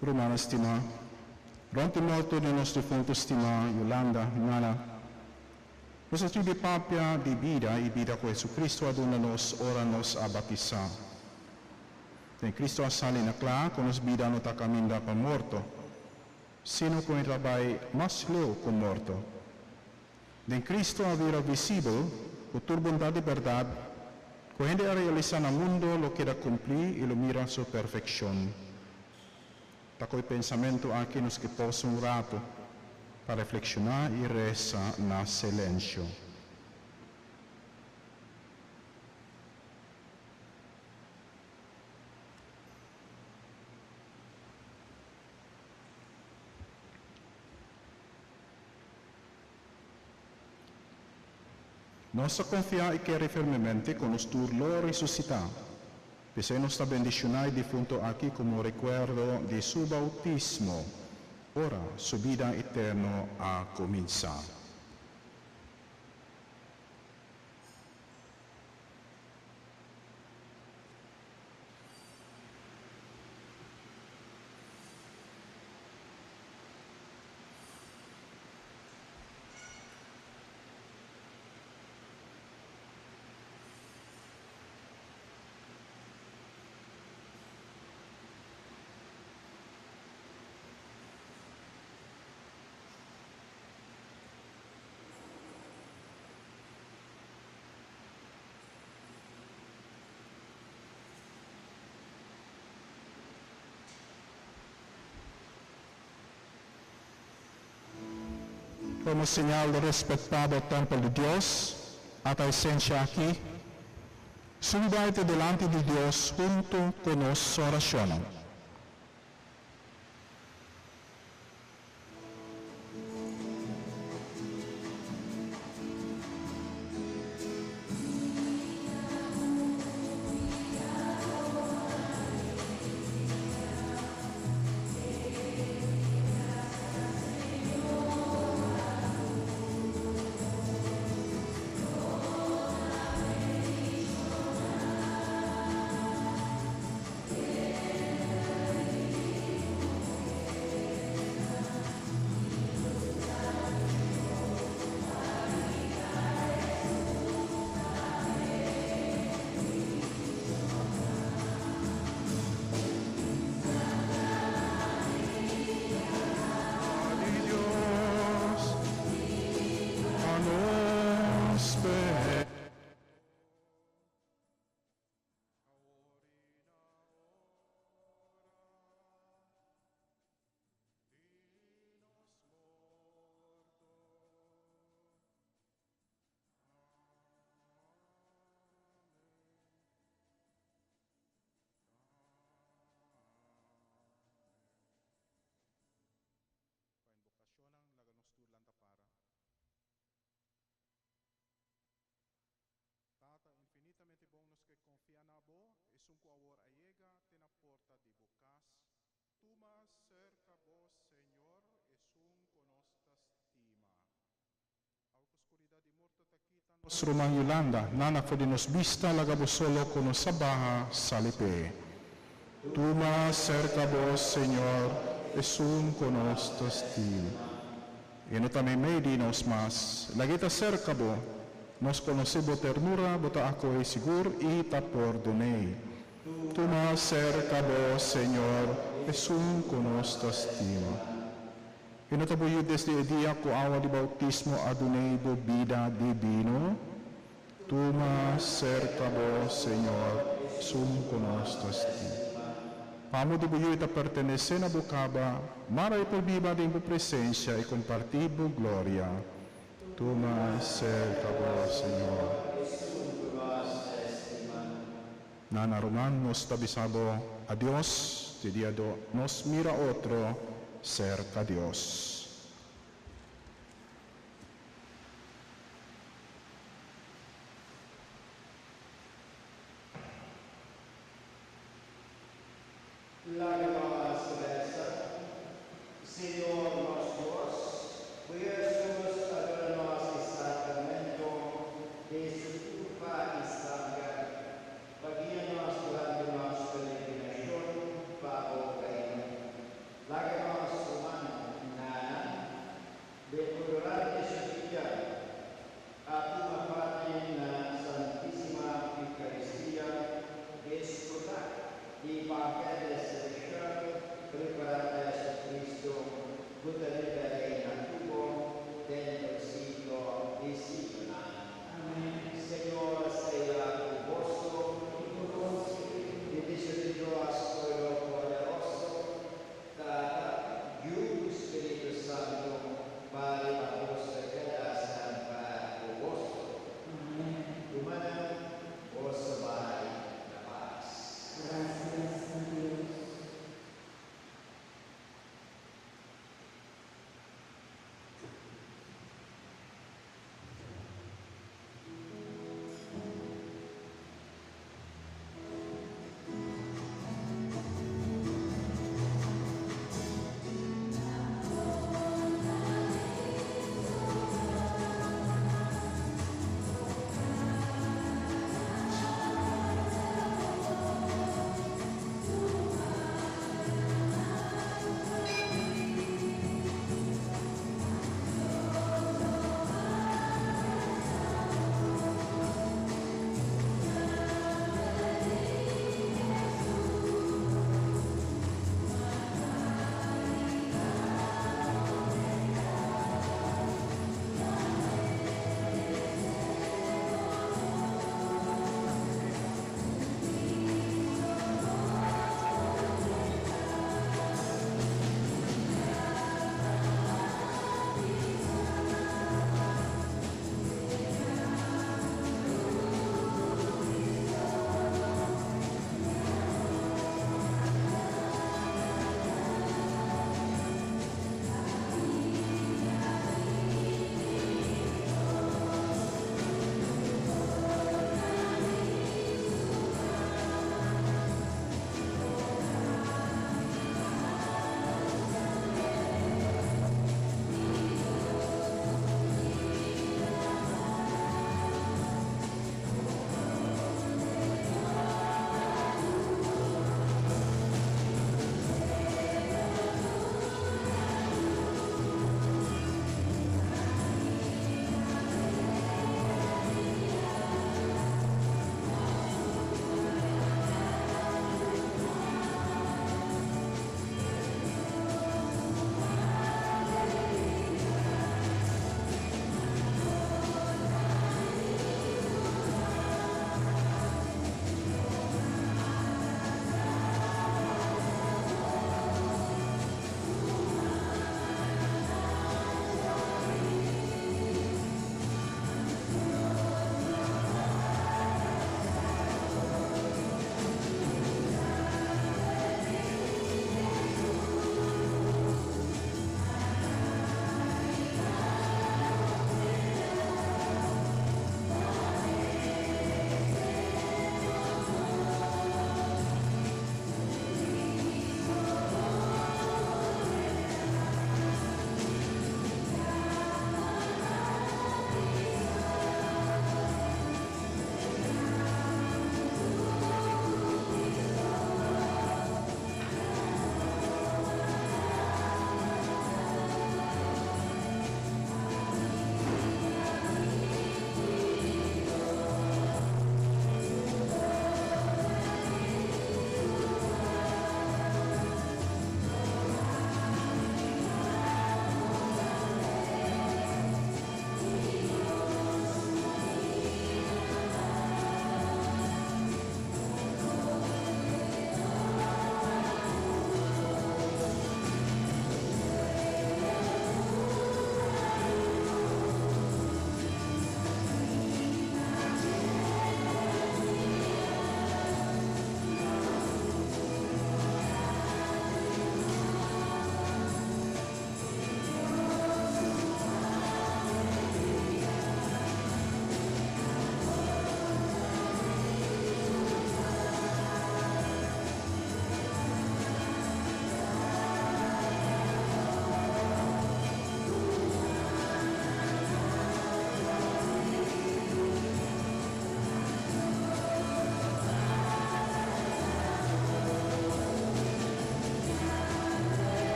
Rumannan stimá, rònt di morto di nos defuntu stimá Yolanda, Nana, nos a tribi papia di bida i bida ku Hesukristu a duna nos ora nos a batisá. Den Kristu a sali na kla ku nos bida no ta kaminda pa morto, sino ku e ta bai mas leu ku morto. Den Kristu a bira visibel ku tur bondat di bèrdat ku hende a realisá na mundu lo keda kumplí i lo mira su perfekshon. Ta ku e pensamentu aki nos ke posa un ratu pa reflekshoná i resa na silensio. Nos ta konfiá i kere firmemente ku nos tur lo resusitá. P'esei nos ta bendishoná e difunto aki komo rekuerdo di su boutismo, ora su bida eterno a kuminsá. Komo señal di rèspèt pa bo tèmpel di Dios, ata e sensia akí, subi bai te dilanti di Dios huntu ku nos orashonnan. Di Dios, pa nos pekadó. Tata infinitamente bon, nos ke konfia na bo, esun ku awor a yega te na porta di bo kas. Tuma serka bo, Señor, esun ku nos ta stima. Awor ku skuridat di morto ta kita nos ruman Yolanda, Nana, for di nos bista, laga bo solo ku nos sa baha sali p'e. Tuma serka bo, Señor, esun ku nos ta stima. E no ta meimei di nos mas. Lag'é ta serka bo. Nos konosé bo ternura, bo ta akohé sigur i ta pordon'é. Tuma serka bo, Señor, esun ku nos ta stima. E no ta bo yu desde e dia ku awa di boutismo a dun'é bo bida dibino? Tuma serka bo, Señor, esun ku nos ta stima. Pamo di bo yu e ta pertenesé na bo kaba, mara e por biba den bo presensia i kompartí bo gloria. Tuma serka bo, Señor. Nana ruman, nos ta bisa bo adios, te dia do nos mira otro serka Dios. Laga.